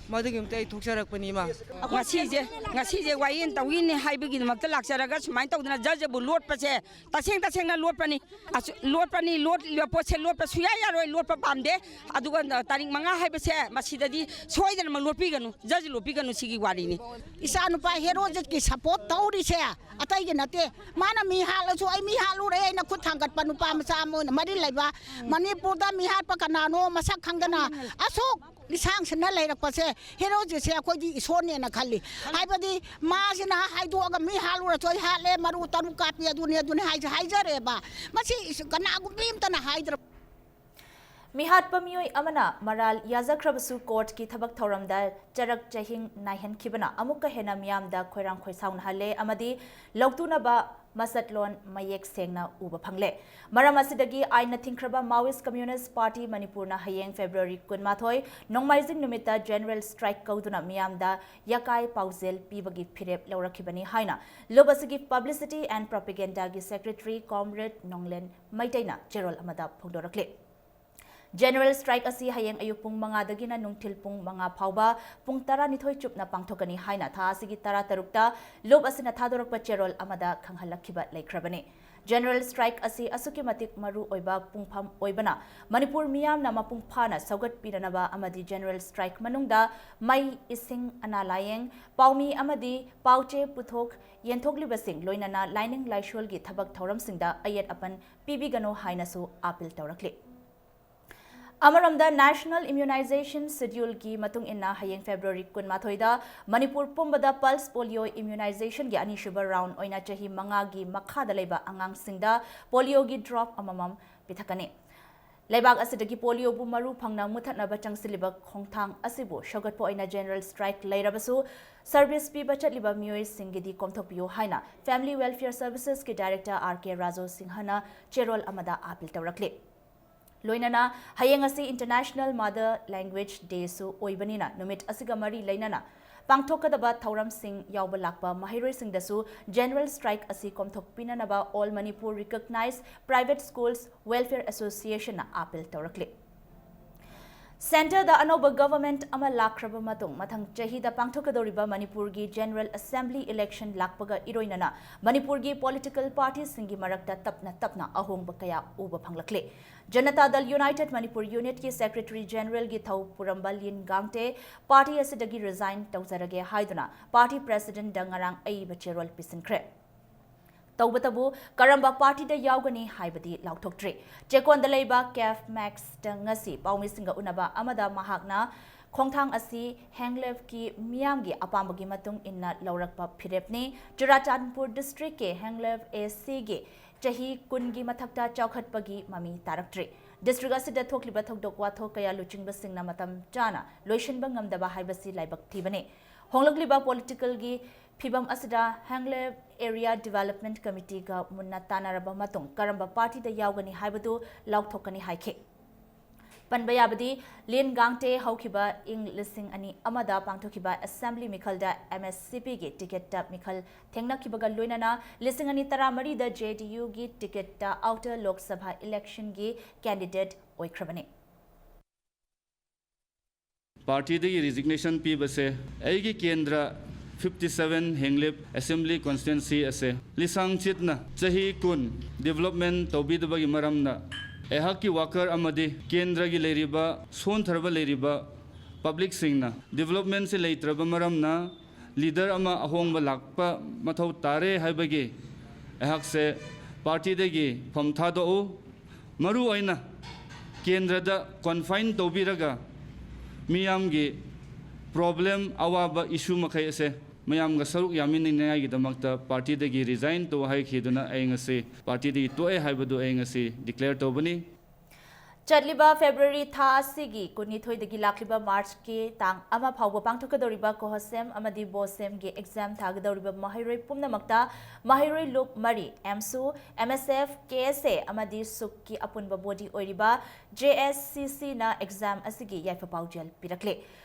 ꯃꯗꯨꯒꯤꯗꯃꯛꯇ ꯑꯩ ꯊꯣꯛꯆꯔꯛꯄꯅꯤ, ꯏꯃꯥ꯫ ꯉꯁꯤꯁꯦ ꯉꯁꯤꯁꯦ ꯋꯥꯌꯦꯜ ꯇꯧꯏꯅꯤ ꯍꯥꯏꯕꯒꯤꯗꯃꯛꯇ ꯂꯥꯛꯆꯔꯒ ꯁꯨꯃꯥꯏꯅ ꯇꯧꯗꯅ ꯖꯖꯕꯨ ꯂꯣꯠꯄꯁꯦ ꯇꯁꯦꯡ ꯇꯁꯦꯡꯅ ꯂꯣꯠꯄꯅꯤ꯫ ꯑꯁꯨ-, ꯂꯣꯠꯄꯅꯤ, ꯂꯣꯠꯂꯤꯕ ꯄꯣꯠꯁꯦ ꯂꯣꯠꯄ ꯁꯨꯡꯌꯥ ꯌꯥꯔꯣꯏ, ꯂꯣꯠꯄ ꯄꯥꯝꯗꯦ꯫ ꯑꯗꯨꯒ ꯇꯥꯔꯤꯛ ꯃꯉꯥ ꯍꯥꯏꯕꯁꯦ ꯃꯁꯤꯗꯗꯤ ꯁꯣꯏꯗꯅꯃꯛ ꯂꯣꯠꯄꯤꯒꯅꯨ, ꯖꯖ ꯂꯣꯠꯄꯤꯒꯅꯨ, ꯁꯤꯒꯤ ꯋꯥꯔꯤꯅꯤ꯫ ꯏꯆꯥꯅꯨꯄꯥ ꯍꯦꯔꯣꯖꯤꯠꯀꯤ ꯁꯞꯄꯣꯔꯠ ꯇꯧꯔꯤꯁꯦ ꯑꯇꯩꯒꯤ ꯅꯠꯇꯦ꯫ ꯃꯥꯅ ꯃꯤ ꯍꯥꯠꯂꯁꯨ ꯑꯩ ꯃꯤ ꯍꯥꯠꯂꯨꯔꯦ ꯑꯩꯅ ꯈꯨꯠ ꯊꯥꯡꯒꯠꯄ ꯅꯨꯄꯥ ꯃꯆꯥ ꯑꯃ ꯑꯣꯏꯅ ꯃꯔꯤ ꯂꯩꯕ꯫ ꯃꯅꯤꯄꯨꯔꯗ ꯃꯤ ꯍꯥꯠꯄ ꯀꯅꯥꯅꯣ ꯃꯁꯛ ꯈꯪꯗꯅ ꯑꯁꯨꯛ ꯂꯤꯁꯥꯡ ꯁꯤꯟꯅ ꯂꯩꯔꯛꯄꯁꯦ, ꯍꯦꯔꯣꯖꯤꯠꯁꯦ ꯑꯩꯈꯣꯏꯗꯤ ꯏꯁꯣꯔꯅꯦꯅ ꯈꯜꯂꯤ꯫ ꯍꯥꯏꯕꯗꯤ ꯃꯥꯁꯤꯅ ꯍꯥꯏꯗꯣꯛꯑꯒ ꯃꯤ ꯍꯥꯠꯂꯨꯔꯁꯨ ꯑꯩ ꯍꯥꯠꯂꯦ, ꯃꯔꯨ ꯇꯔꯨꯛ ꯀꯥꯞꯄꯤ, ꯑꯗꯨꯅꯤ ꯑꯗꯨꯅꯤ ꯍꯥꯏꯁꯦ ꯍꯥꯏꯖꯔꯦꯕ꯫ ꯃꯁꯤ ꯏꯁ-, ꯀꯅꯥꯒꯨꯝꯕꯤ ꯑꯃꯇꯅ ꯍꯥꯏꯗ꯭ꯔꯕ꯫ ꯃꯤꯍꯥꯠꯄ ꯃꯤꯑꯣꯏ ꯑꯃꯅ ꯃꯔꯥꯜ ꯌꯥꯖꯈ꯭ꯔꯕꯁꯨ ꯀꯣꯔꯠꯀꯤ ꯊꯕꯛ ꯊꯧꯔꯝꯗ ꯆꯔꯛ ꯆꯍꯤꯡ ꯅꯥꯏꯍꯟꯈꯤꯕꯅ ꯑꯃꯨꯛꯀ ꯍꯦꯟꯅ ꯃꯤꯌꯥꯝꯗ ꯈꯣꯏꯔꯥꯡ ꯈꯣꯏꯁꯥꯎꯅꯍꯜꯂꯦ ꯑꯃꯗꯤ ꯂꯧꯇꯨꯅꯕ ꯃꯁꯠꯂꯣꯟ ꯃꯌꯦꯛ ꯁꯦꯡꯅ ꯎꯕ ꯐꯪꯂꯦ꯫ ꯃꯔꯝ ꯑꯁꯤꯗꯒꯤ ꯑꯥꯏꯟꯅ ꯊꯤꯡꯈ꯭ꯔꯕ Maoist Communist Party ꯃꯅꯤꯄꯨꯔꯅ ꯍꯌꯦꯡ February ꯀꯨꯟꯃꯥꯊꯣꯏ ꯅꯣꯡꯃꯥꯏꯖꯤꯡ ꯅꯨꯃꯤꯠꯇ general strike ꯀꯧꯗꯨꯅ ꯃꯤꯌꯥꯝꯗ ꯌꯥꯀꯥꯏ ꯄꯥꯎꯖꯦꯜ ꯄꯤꯕꯒꯤ ꯐꯤꯔꯦꯞ ꯂꯧꯔꯛꯈꯤꯕꯅꯤ ꯍꯥꯏꯅ ꯂꯨꯞ ꯑꯁꯤꯒꯤ Publicity and Propagandaꯒꯤ Secretary Comrade ꯅꯣꯡꯂꯦꯟ ꯃꯩꯇꯩꯅ ꯆꯦꯔꯣꯜ ꯑꯃꯗ ꯐꯣꯡꯗꯣꯔꯛꯂꯤ꯫ General strike ꯑꯁꯤ ꯍꯌꯦꯡ ꯑꯌꯨꯛ ꯄꯨꯡ ꯃꯉꯥꯗꯒꯤꯅ ꯅꯨꯡꯊꯤꯜ ꯄꯨꯡ ꯃꯉꯥ ꯐꯥꯎꯕ ꯄꯨꯡ ꯇꯔꯥꯅꯤꯊꯣꯏ ꯆꯨꯞꯅ ꯄꯥꯡꯊꯣꯛꯀꯅꯤ ꯍꯥꯏꯅ ꯊꯥ ꯑꯁꯤꯒꯤ ꯇꯔꯥꯇꯔꯨꯛꯇ ꯂꯨꯞ ꯑꯁꯤꯅ ꯊꯥꯗꯣꯔꯛꯄ ꯆꯦꯔꯣꯜ ꯑꯃꯗ ꯈꯪꯍꯜꯂꯛꯈꯤꯕ ꯂꯩꯈ꯭ꯔꯕꯅꯤ꯫ General strike ꯑꯁꯤ ꯑꯁꯨꯛꯀꯤ ꯃꯇꯤꯛ ꯃꯔꯨ ꯑꯣꯏꯕ ꯄꯨꯡꯐꯝ ꯑꯣꯏꯕꯅ ꯃꯅꯤꯄꯨꯔ ꯃꯤꯌꯥꯝꯅ ꯃꯄꯨꯡ ꯐꯥꯅ ꯁꯧꯒꯠꯄꯤꯅꯅꯕ ꯑꯃꯗꯤ general strike ꯃꯅꯨꯡꯗ ꯃꯩ, ꯏꯁꯤꯡ, ꯑꯅꯥ ꯂꯥꯌꯦꯡ, ꯄꯥꯎꯃꯤ ꯑꯃꯗꯤ ꯄꯥꯎꯆꯦ ꯄꯨꯊꯣꯛ ꯌꯦꯟꯊꯣꯛꯂꯤꯕꯁꯤꯡ ꯂꯣꯏꯅꯅ ꯂꯥꯏꯅꯤꯡ ꯂꯥꯏꯁꯣꯜꯒꯤ ꯊꯕꯛ ꯊꯧꯔꯝꯁꯤꯡꯗ ꯑꯌꯦꯠ ꯑꯄꯟ ꯄꯤꯕꯤꯒꯅꯨ ꯍꯥꯏꯅꯁꯨ ꯑꯥꯄꯤꯜ ꯇꯧꯔꯛꯂꯤ꯫ ꯑꯃꯔꯣꯝꯗ National Immunization Scheduleꯒꯤ ꯃꯇꯨꯡ ꯏꯟꯅ ꯍꯌꯦꯡ February ꯀꯨꯟꯃꯥꯊꯣꯏꯗ ꯃꯅꯤꯄꯨꯔ ꯄꯨꯝꯕꯗ pulse polio immunizationꯒꯤ ꯑꯅꯤꯁꯨꯕ round ꯑꯣꯏꯅ ꯆꯍꯤ ꯃꯉꯥꯒꯤ ꯃꯈꯥꯗ ꯂꯩꯕ ꯑꯉꯥꯡꯁꯤꯡꯗ polioꯒꯤ drop ꯑꯃꯃꯝ ꯄꯤꯊꯛꯀꯅꯤ꯫ ꯂꯩꯕꯥꯛ ꯑꯁꯤꯗꯒꯤ polioꯕꯨ ꯃꯔꯨ ꯐꯪꯅ ꯃꯨꯊꯠꯅꯕ ꯆꯪꯁꯤꯜꯂꯤꯕ ꯈꯣꯡꯊꯥꯡ ꯑꯁꯤꯕꯨ ꯁꯧꯒꯠꯄ ꯑꯣꯏꯅ general strike ꯂꯩꯔꯕꯁꯨ service ꯄꯤꯕ ꯆꯠꯂꯤꯕ ꯃꯤꯑꯣꯏꯁꯤꯡꯒꯤꯗꯤ ꯀꯣꯝꯊꯣꯛꯄꯤꯌꯨ ꯍꯥꯏꯅ Family Welfare Servicesꯀꯤ Director R K Rajo Singhꯅ ꯆꯦꯔꯣꯜ ꯑꯃꯗ ꯑꯥꯄꯤꯜ ꯇꯧꯔꯛꯂꯤ꯫ ꯂꯣꯏꯅꯅ ꯍꯌꯦꯡ ꯑꯁꯤ International Mother Language Dayꯁꯨ ꯑꯣꯏꯕꯅꯤꯅ ꯅꯨꯃꯤꯠ ꯑꯁꯤꯒ ꯃꯔꯤ ꯂꯩꯅꯅ ꯄꯥꯡꯊꯣꯛꯀꯗꯕ ꯊꯧꯔꯝꯁꯤꯡ ꯌꯥꯎꯕ ꯂꯥꯛꯄ ꯃꯍꯩꯔꯣꯏꯁꯤꯡꯗꯁꯨ general strike ꯑꯁꯤ ꯀꯣꯝꯊꯣꯛꯄꯤꯅꯅꯕ All Manipur Recognized Private Schools Welfare Associationꯅ ꯑꯥꯄꯤꯜ ꯇꯧꯔꯛꯂꯤ꯫ Centreꯗ ꯑꯅꯧꯕ government ꯑꯃ ꯂꯥꯛꯈ꯭ꯔꯕ ꯃꯇꯨꯡ, ꯃꯊꯪ ꯆꯍꯤꯗ ꯄꯥꯡꯊꯣꯛꯀꯗꯧꯔꯤꯕ ꯃꯅꯤꯄꯨꯔꯒꯤ general assembly election ꯂꯥꯛꯄꯒ ꯏꯔꯣꯏꯅꯅ ꯃꯅꯤꯄꯨꯔꯒꯤ political partyꯁꯤꯡꯒꯤ ꯃꯔꯛꯇ ꯇꯞꯅ ꯇꯞꯅ ꯑꯍꯣꯡꯕ ꯀꯌꯥ ꯎꯕ ꯐꯪꯂꯛꯂꯦ꯫ ꯖꯅꯇꯥ ꯗꯜ United Manipur Unitꯀꯤ Secretary Generalꯒꯤ ꯊꯧ ꯄꯨꯔꯝꯕ ꯂꯤꯟ ꯒꯥꯡꯇꯦ party ꯑꯁꯤꯗꯒꯤ resign ꯇꯧꯖꯔꯒꯦ ꯍꯥꯏꯗꯨꯅ party presidentꯗ ꯉꯔꯥꯡ ꯑꯏꯕ ꯆꯦꯔꯣꯜ ꯄꯤꯁꯤꯟꯈ꯭ꯔꯦ꯫ ꯇꯧꯕꯇꯕꯨ ꯀꯔꯝꯕ partyꯗ ꯌꯥꯎꯒꯅꯤ ꯍꯥꯏꯕꯗꯤ ꯂꯥꯎꯊꯣꯛꯇ꯭ꯔꯤ꯫ ꯆꯦꯛꯀꯣꯟꯗ ꯂꯩꯕ CAF Maxꯇ ꯉꯁꯤ ꯄꯥꯎꯃꯤꯁꯤꯡꯒ ꯎꯅꯕ ꯑꯃꯗ ꯃꯍꯥꯛꯅ ꯈꯣꯡꯊꯥꯡ ꯑꯁꯤ ꯍꯦꯡꯂꯦꯞꯀꯤ ꯃꯤꯌꯥꯝꯒꯤ ꯑꯄꯥꯝꯕꯒꯤ ꯃꯇꯨꯡ ꯏꯟꯅ ꯂꯧꯔꯛꯄ ꯐꯤꯔꯦꯞꯅꯤ꯫ ꯆꯨꯔꯥꯆꯥꯟꯄꯨꯔ districtꯀꯤ ꯍꯦꯡꯂꯦꯞ ACꯒꯤ ꯆꯍꯤ ꯀꯨꯟꯒꯤ ꯃꯊꯛꯇ ꯆꯥꯎꯈꯠꯄꯒꯤ ꯃꯃꯤ ꯇꯥꯔꯛꯇ꯭ꯔꯤ꯫ District ꯑꯁꯤꯗ ꯊꯣꯛꯂꯤꯕ ꯊꯧꯗꯣꯛ ꯋꯥꯊꯣꯛ ꯀꯌꯥ ꯂꯨꯆꯤꯡꯕꯁꯤꯡꯅ ꯃꯇꯝ ꯆꯥꯅ ꯂꯣꯏꯁꯤꯟꯕ ꯉꯝꯗꯕ ꯍꯥꯏꯕꯁꯤ ꯂꯥꯏꯕꯛ ꯊꯤꯕꯅꯤ꯫ ꯍꯣꯡꯂꯛꯂꯤꯕ political ꯒꯤ ꯐꯤꯚꯝ ꯑꯁꯤꯗ ꯍꯦꯡꯂꯦꯞ Area Development Committeeꯒ ꯃꯨꯟꯅ ꯇꯥꯟꯅꯔꯕ ꯃꯇꯨꯡ ꯀꯔꯝꯕ partyꯗ ꯌꯥꯎꯒꯅꯤ ꯍꯥꯏꯕꯗꯨ ꯂꯥꯎꯊꯣꯛꯀꯅꯤ ꯍꯥꯏꯈꯤ꯫ ꯄꯟꯕ ꯌꯥꯕꯗꯤ, ꯂꯤꯟ ꯒꯥꯡꯇꯦ ꯍꯧꯈꯤꯕ ꯏꯪ ꯂꯤꯁꯤꯡ ꯑꯅꯤ ꯑꯃꯗ ꯄꯥꯡꯊꯣꯛꯈꯤꯕ assembly ꯃꯤꯈꯜꯗ MSCPꯒꯤ ticketꯇ ꯃꯤꯈꯜ ꯊꯦꯡꯅꯈꯤꯕꯒ ꯂꯣꯏꯅꯅ ꯂꯤꯁꯤꯡ ꯑꯅꯤ ꯇꯔꯥꯃꯔꯤꯗ JDUꯒꯤ ticketꯇ outer Lok Sabha electionꯒꯤ candidate ꯑꯣꯏꯈ꯭ꯔꯕꯅꯤ꯫ Partyꯗꯒꯤ resignation ꯄꯤꯕꯁꯦ ꯑꯩꯒꯤ ꯀꯦꯟꯗ꯭ꯔ fifty seven ꯍꯦꯡꯂꯦꯞ assembly constituency ꯑꯁꯦ ꯂꯤꯁꯥꯡ ꯆꯤꯠꯅ ꯆꯍꯤ ꯀꯨꯟ development ꯇꯧꯕꯤꯗꯕꯒꯤ ꯃꯔꯝꯅ ꯑꯩꯍꯥꯛꯀꯤ worker ꯑꯃꯗꯤ ꯀꯦꯟꯗ꯭ꯔꯒꯤ ꯂꯩꯔꯤꯕ ꯁꯣꯟꯊꯔꯕ ꯂꯩꯔꯤꯕ publicꯁꯤꯡꯅ developmentꯁꯦ ꯂꯩꯇ꯭ꯔꯕ ꯃꯔꯝꯅ leader ꯑꯃ ꯑꯍꯣꯡꯕ ꯂꯥꯛꯄ ꯃꯊꯧ ꯇꯥꯔꯦ ꯍꯥꯏꯕꯒꯤ ꯑꯩꯍꯥꯛꯁꯦ partyꯗꯒꯤ ꯐꯝ ꯊꯥꯗꯣꯛꯎ, ꯃꯔꯨ ꯑꯣꯏꯅ ꯀꯦꯟꯗ꯭ꯔꯗ confine ꯇꯧꯕꯤꯔꯒ ꯃꯤꯌꯥꯝꯒꯤ problem, ꯑꯋꯥꯕ issue ꯃꯈꯩ ꯑꯁꯦ ꯃꯌꯥꯝꯒ ꯁꯔꯨꯛ ꯌꯥꯃꯤꯟꯅꯅꯤꯡꯉꯥꯏꯒꯤꯗꯃꯛꯇ partyꯗꯒꯤ resign ꯇꯧ ꯍꯥꯏꯈꯤꯗꯨꯅ ꯑꯩ ꯉꯁꯤ partyꯗꯒꯤ ꯇꯣꯛꯑꯦ ꯍꯥꯏꯕꯗꯨ ꯑꯩ ꯉꯁꯤ declare ꯇꯧꯕꯅꯤ꯫ ꯆꯠꯂꯤꯕ February ꯊꯥ ꯑꯁꯤꯒꯤ ꯀꯨꯟꯅꯤꯊꯣꯏꯗꯒꯤ ꯂꯥꯛꯂꯤꯕ Marchꯀꯤ ꯇꯥꯡ ꯑꯃ ꯐꯥꯎꯕ ꯄꯥꯡꯊꯣꯛꯀꯗꯧꯔꯤꯕ COHASEM ꯑꯃꯗꯤ BOSEMꯒꯤ exam ꯊꯥꯒꯗꯧꯔꯤꯕ ꯃꯍꯩꯔꯣꯏ ꯄꯨꯝꯅꯃꯛꯇ ꯃꯍꯩꯔꯣꯏ ꯂꯨꯞ ꯃꯔꯤ, AMSU, MSF, KSA ꯑꯃꯗꯤ SUCꯀꯤ ꯑꯄꯨꯟꯕ body ꯑꯣꯏꯔꯤꯕ JSCCꯅ exam ꯑꯁꯤꯒꯤ ꯌꯥꯏꯐ ꯄꯥꯎꯖꯦꯜ ꯄꯤꯔꯛꯂꯦ꯫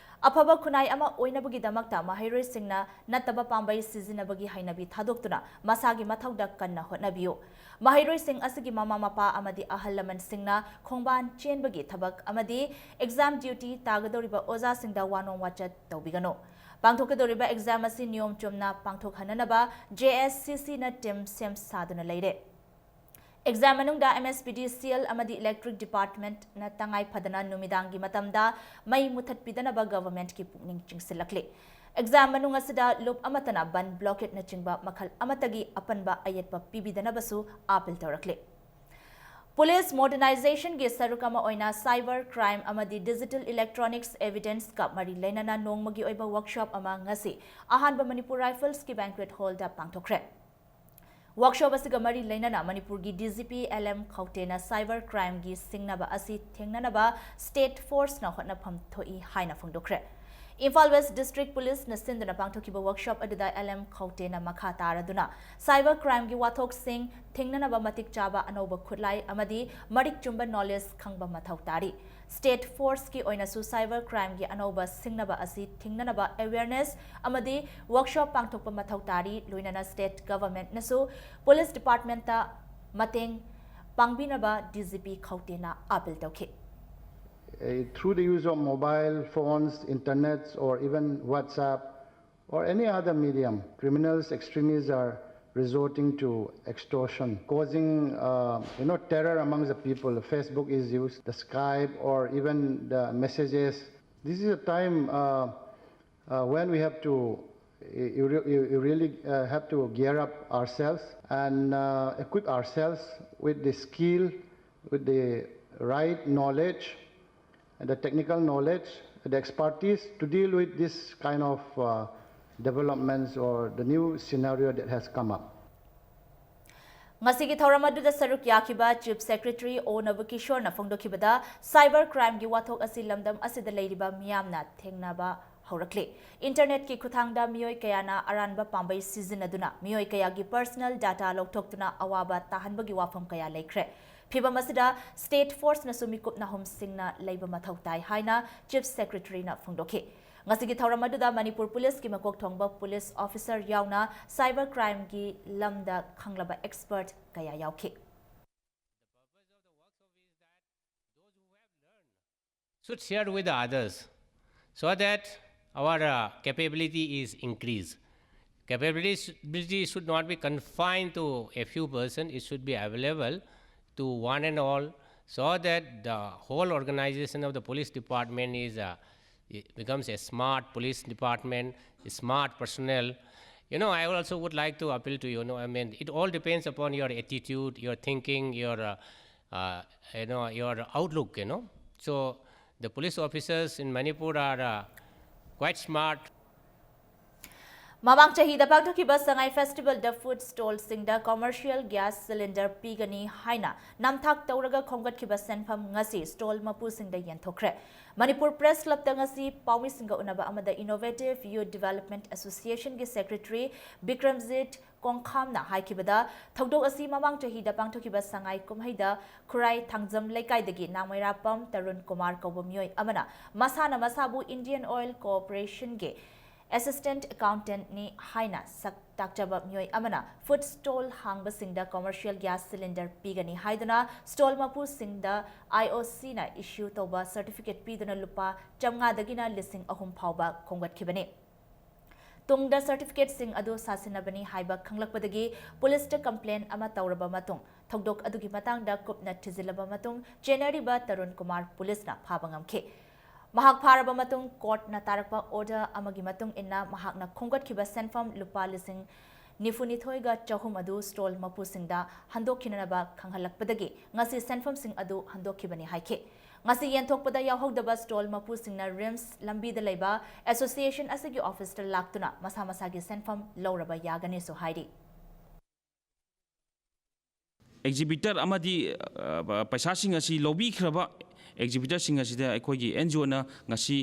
ꯑꯐꯕ ꯈꯨꯟꯅꯥꯏ ꯑꯃ ꯑꯣꯏꯅꯕꯒꯤꯗꯃꯛꯇ ꯃꯍꯩꯔꯣꯏꯁꯤꯡꯅ ꯅꯠꯇꯕ ꯄꯥꯝꯕꯩ ꯁꯤꯖꯤꯟꯅꯕꯒꯤ ꯍꯩꯅꯕꯤ ꯊꯥꯗꯣꯛꯇꯨꯅ ꯃꯁꯥꯒꯤ ꯃꯊꯧꯗ ꯀꯟꯅ ꯍꯣꯠꯅꯕꯤꯌꯨ꯫ ꯃꯍꯩꯔꯣꯏꯁꯤꯡ ꯑꯁꯤꯒꯤ ꯃꯃꯥ ꯃꯄꯥ ꯑꯃꯗꯤ ꯑꯍꯜ ꯂꯃꯟꯁꯤꯡꯅ ꯈꯣꯡꯕꯥꯟ ꯆꯦꯟꯕꯒꯤ ꯊꯕꯛ ꯑꯃꯗꯤ exam duty ꯇꯥꯒꯗꯧꯔꯤꯕ ꯑꯣꯖꯥꯁꯤꯡꯗ ꯋꯥꯅꯣꯝ ꯋꯥꯆꯠ ꯇꯧꯕꯤꯒꯅꯨ꯫ ꯄꯥꯡꯊꯣꯛꯀꯗꯧꯔꯤꯕ exam ꯑꯁꯤ ꯅꯤꯌꯣꯝ ꯆꯨꯝꯅ ꯄꯥꯡꯊꯣꯛꯍꯟꯅꯅꯕ J S C C ꯅ team ꯁꯦꯝ ꯁꯥꯗꯨꯅ ꯂꯩꯔꯦ꯫ Exam ꯃꯅꯨꯡꯗ M S P D C L ꯑꯃꯗꯤ electric department ꯅ ꯇꯉꯥꯏ ꯐꯗꯅ ꯅꯨꯃꯤꯗꯥꯡꯒꯤ ꯃꯇꯝꯗ ꯃꯩ ꯃꯨꯊꯠꯄꯤꯗꯅꯕ government ꯀꯤ ꯄꯨꯛꯅꯤꯡ ꯆꯤꯡꯁꯤꯜꯂꯛꯂꯤ꯫ Exam ꯃꯅꯨꯡ ꯑꯁꯤꯗ ꯂꯨꯞ ꯑꯃꯠꯇꯅ ꯕꯟ blockade ꯅꯆꯤꯡꯕ ꯃꯈꯜ ꯑꯃꯠꯇꯒꯤ ꯑꯄꯟꯕ ꯑꯌꯦꯠꯄ ꯄꯤꯕꯤꯗꯅꯕꯁꯨ appeal ꯇꯧꯔꯛꯂꯤ꯫ Police modernization ꯒꯤ ꯁꯔꯨꯛ ꯑꯃ ꯑꯣꯏꯅ cyber crime ꯑꯃꯗꯤ digital electronics evidence ꯀ ꯃꯔꯤ ꯂꯩꯅꯅ ꯅꯣꯡꯃꯒꯤ ꯑꯣꯏꯕ workshop ꯑꯃ ꯉꯁꯤ ꯑꯍꯥꯟꯕ ꯃꯅꯤꯄꯨꯔ Rifles ꯀꯤ banquet hall ꯗ ꯄꯥꯡꯊꯣꯛꯈ꯭ꯔꯦ꯫ Workshop ꯑꯁꯤꯒ ꯃꯔꯤ ꯂꯩꯅꯅ ꯃꯅꯤꯄꯨꯔꯒꯤ D G P L M ꯈꯧꯇꯦꯅ cyber crime ꯒꯤ ꯁꯤꯡꯅꯕ ꯑꯁꯤ ꯊꯦꯡꯅꯅꯕ state force ꯅ ꯍꯣꯠꯅꯐꯝ ꯊꯣꯛꯏ ꯍꯥꯏꯅ ꯐꯣꯡꯗꯣꯛꯈ꯭ꯔꯦ꯫ Imphal West District Police ꯅ ꯁꯤꯟꯗꯨꯅ ꯄꯥꯡꯊꯣꯛꯈꯤꯕ workshop ꯑꯗꯨꯗ L M ꯈꯧꯇꯦꯅ ꯃꯈꯥ ꯇꯥꯔꯗꯨꯅ cyber crime ꯒꯤ ꯋꯥꯊꯣꯛꯁꯤꯡ ꯊꯦꯡꯅꯅꯕ ꯃꯇꯤꯛ ꯆꯥꯕ ꯑꯅꯧꯕ ꯈꯨꯠꯂꯥꯏ ꯑꯃꯗꯤ ꯃꯔꯤꯛ ꯆꯨꯝꯕ knowledge ꯈꯪꯕ ꯃꯊꯧ ꯇꯥꯔꯤ꯫ State force ꯀꯤ ꯑꯣꯏꯅꯁꯨ cyber crime ꯒꯤ ꯑꯅꯧꯕ ꯁꯤꯡꯅꯕ ꯑꯁꯤ ꯊꯤꯡꯅꯅꯕ awareness ꯑꯃꯗꯤ workshop ꯄꯥꯡꯊꯣꯛꯄ ꯃꯊꯧ ꯇꯥꯔꯤ꯫ ꯂꯣꯏꯅꯅ state government ꯅꯁꯨ police department ꯇ ꯃꯇꯦꯡ ꯄꯥꯡꯕꯤꯅꯕ D G P ꯈꯧꯇꯦꯅ appeal ꯇꯧꯈꯤ꯫ Uh, through the use of mobile phones, internets, or even WhatsApp, or any other medium, criminals, extremists are resorting to extortion, causing, uh, you know, terror among the people. Facebook is used, the Skype, or even the messages. This is a time, uh, uh, when we have to, you, you, you really, uh, have to gear up ourselves and, uh, equip ourselves with the skill, with the right knowledge, and the technical knowledge, the expertise to deal with this kind of, uh, developments or the new scenario that has come up. ꯉꯁꯤꯒꯤ ꯊꯧꯔꯝ ꯑꯗꯨꯗ ꯁꯔꯨꯛ ꯌꯥꯈꯤꯕ Chief Secretary O ꯅꯕꯀꯤꯁꯣꯔꯅ ꯐꯣꯡꯗꯣꯛꯈꯤꯕꯗ, cyber crime ꯒꯤ ꯋꯥꯊꯣꯛ ꯑꯁꯤ ꯂꯝꯗꯝ ꯑꯁꯤꯗ ꯂꯩꯔꯤꯕ ꯃꯤꯌꯥꯝꯅ ꯊꯦꯡꯅꯕ ꯍꯧꯔꯛꯂꯤ꯫ ꯏꯟꯇꯔꯅꯦꯠꯀꯤ ꯈꯨꯠꯊꯥꯡꯗ ꯃꯤꯑꯣꯏ ꯀꯌꯥꯅ ꯑꯔꯥꯟꯕ ꯄꯥꯝꯕꯩ ꯁꯤꯖꯤꯟꯅꯗꯨꯅ ꯃꯤꯑꯣꯏ ꯀꯌꯥꯒꯤ personal data ꯂꯧꯊꯣꯛꯇꯨꯅ ꯑꯋꯥꯕ ꯇꯥꯍꯟꯕꯒꯤ ꯋꯥꯐꯝ ꯀꯌꯥ ꯂꯩꯈ꯭ꯔꯦ꯫ ꯐꯤꯚꯝ ꯑꯁꯤꯗ state forceꯅꯁꯨ ꯃꯤꯀꯨꯞ ꯅꯥꯍꯨꯝꯁꯤꯡꯅ ꯂꯩꯕ ꯃꯊꯧ ꯇꯥꯏ ꯍꯥꯏꯅ Chief Secretaryꯅ ꯐꯣꯡꯗꯣꯛꯈꯤ꯫ ꯉꯁꯤꯒꯤ ꯊꯧꯔꯝ ꯑꯗꯨꯗ ꯃꯅꯤꯄꯨꯔ ꯄꯨꯂꯤꯁꯀꯤ ꯃꯀꯣꯛ ꯊꯣꯡꯕ ꯄꯨꯂꯤꯁ ꯑꯣꯐꯤꯁꯔ ꯌꯥꯎꯅ cyber crimeꯒꯤ lamꯗ ꯈꯪꯂꯕ expert ꯀꯌꯥ ꯌꯥꯎꯈꯤ꯫ Should share with others so that our uh, capability is increased. Capability should not be confined to a few persons, it should be available to one and all so that the whole organization of the police department is uh, it becomes a smart police department, smart personnel. You know, I also would like to appeal to you, you know, I mean, it all depends upon your attitude, your thinking, your, uh, uh, you know, your outlook, you know. So the police officers in Manipur are uh, quite smart. ꯃꯃꯥꯡ ꯆꯍꯤꯗ ꯄꯥꯡꯊꯣꯛꯈꯤꯕ ꯁꯉꯥꯏ festivalꯗ food stallꯁꯤꯡꯗ commercial gas cylinder ꯄꯤꯒꯅꯤ ꯍꯥꯏꯅ ꯅꯝꯊꯥꯛ ꯇꯧꯔꯒ ꯈꯣꯝꯒꯠꯈꯤꯕ ꯁꯦꯟꯐꯝ ꯉꯁꯤ stall ꯃꯄꯨꯁꯤꯡꯗ ꯌꯦꯟꯊꯣꯛꯈ꯭ꯔꯦ꯫ Manipur Press Clubꯇ ꯉꯁꯤ ꯄꯥꯎꯃꯤꯁꯤꯡꯒ ꯎꯅꯕ ꯑꯃꯗ Innovative Youth Development Associationꯒꯤ Secretary Bikramjit ꯀꯣꯡꯈꯥꯝꯅ ꯍꯥꯏꯈꯤꯕꯗ, ꯊꯧꯗꯣꯛ ꯑꯁꯤ ꯃꯃꯥꯡ ꯆꯍꯤꯗ ꯄꯥꯡꯊꯣꯛꯈꯤꯕ ꯁꯉꯥꯏ ꯀꯨꯝꯍꯩꯗ ꯈꯨꯔꯥꯏ ꯊꯥꯡꯖꯝ ꯂꯩꯀꯥꯏꯗꯒꯤ ꯅꯥꯡꯃꯩꯔꯥꯄꯝ ꯇꯔꯨꯟ ꯀꯨꯃꯥꯔ ꯀꯧꯕ ꯃꯤꯑꯣꯏ ꯑꯃꯅ ꯃꯁꯥꯅ ꯃꯁꯥꯕꯨ Indian Oil Corporationꯒꯤ assistant accountantꯅꯤ ꯍꯥꯏꯅ ꯁꯛ ꯇꯥꯛꯆꯕ ꯃꯤꯑꯣꯏ ꯑꯃꯅ food stall ꯍꯥꯡꯕꯁꯤꯡꯗ commercial gas cylinder ꯄꯤꯒꯅꯤ ꯍꯥꯏꯗꯨꯅ stall ꯃꯄꯨꯁꯤꯡꯗ IOCꯅ issue ꯇꯧꯕ certificate ꯄꯤꯗꯨꯅ ꯂꯨꯄꯥ ꯆꯥꯝꯃꯉꯥꯗꯒꯤꯅ ꯂꯤꯁꯤꯡ ꯑꯍꯨꯝ ꯐꯥꯎꯕ ꯈꯣꯝꯒꯠꯈꯤꯕꯅꯤ꯫ ꯇꯨꯡꯗ certificateꯁꯤꯡ ꯑꯗꯨ ꯁꯥꯁꯤꯟꯅꯕꯅꯤ ꯍꯥꯏꯕ ꯈꯪꯂꯛꯄꯗꯒꯤ ꯄꯨꯂꯤꯁꯇ complaint ꯑꯃ ꯇꯧꯔꯕ ꯃꯇꯨꯡ, ꯊꯧꯗꯣꯛ ꯑꯗꯨꯒꯤ ꯃꯇꯥꯡꯗ ꯀꯨꯞꯅ ꯊꯤꯖꯤꯜꯂꯕ ꯃꯇꯨꯡ, ꯆꯦꯟꯅꯔꯤꯕ ꯇꯔꯨꯟ ꯀꯨꯃꯥꯔ ꯄꯨꯂꯤꯁꯅ ꯐꯥꯕ ꯉꯝꯈꯤ꯫ ꯃꯍꯥꯛ ꯐꯥꯔꯕ ꯃꯇꯨꯡ, courtꯅ ꯇꯥꯔꯛꯄ order ꯑꯃꯒꯤ ꯃꯇꯨꯡ ꯏꯟꯅ ꯃꯍꯥꯛꯅ ꯈꯣꯝꯒꯠꯈꯤꯕ ꯁꯦꯟꯐꯝ ꯂꯨꯄꯥ ꯂꯤꯁꯤꯡ ꯅꯤꯐꯨꯅꯤꯊꯣꯏꯒ ꯆꯍꯨꯝ ꯑꯗꯨ stall ꯃꯄꯨꯁꯤꯡꯗ ꯍꯟꯗꯣꯛꯈꯤꯅꯅꯕ ꯈꯪꯍꯜꯂꯛꯄꯗꯒꯤ ꯉꯁꯤ ꯁꯦꯟꯐꯝꯁꯤꯡ ꯑꯗꯨ ꯍꯟꯗꯣꯛꯈꯤꯕꯅꯤ ꯍꯥꯏꯈꯤ꯫ ꯉꯁꯤ ꯌꯦꯟꯊꯣꯛꯄꯗ ꯌꯥꯎꯍꯧꯗꯕ stall ꯃꯄꯨꯁꯤꯡꯅ RIMS ꯂꯝꯕꯤꯗ ꯂꯩꯕ association ꯑꯁꯤꯒꯤ officeꯇ ꯂꯥꯛꯇꯨꯅ ꯃꯁꯥ ꯃꯁꯥꯒꯤ ꯁꯦꯟꯐꯝ ꯂꯧꯔꯕ ꯌꯥꯒꯅꯤꯁꯨ ꯍꯥꯏꯔꯤ꯫ Exhibitor ꯑꯃꯗꯤ ꯑ, ꯄꯩꯁꯥꯁꯤꯡ ꯑꯁꯤ ꯂꯧꯕꯤꯈ꯭ꯔꯕ exhibitorꯁꯤꯡ ꯑꯁꯤꯗ ꯑꯩꯈꯣꯏꯒꯤ NGOꯅ ꯉꯁꯤ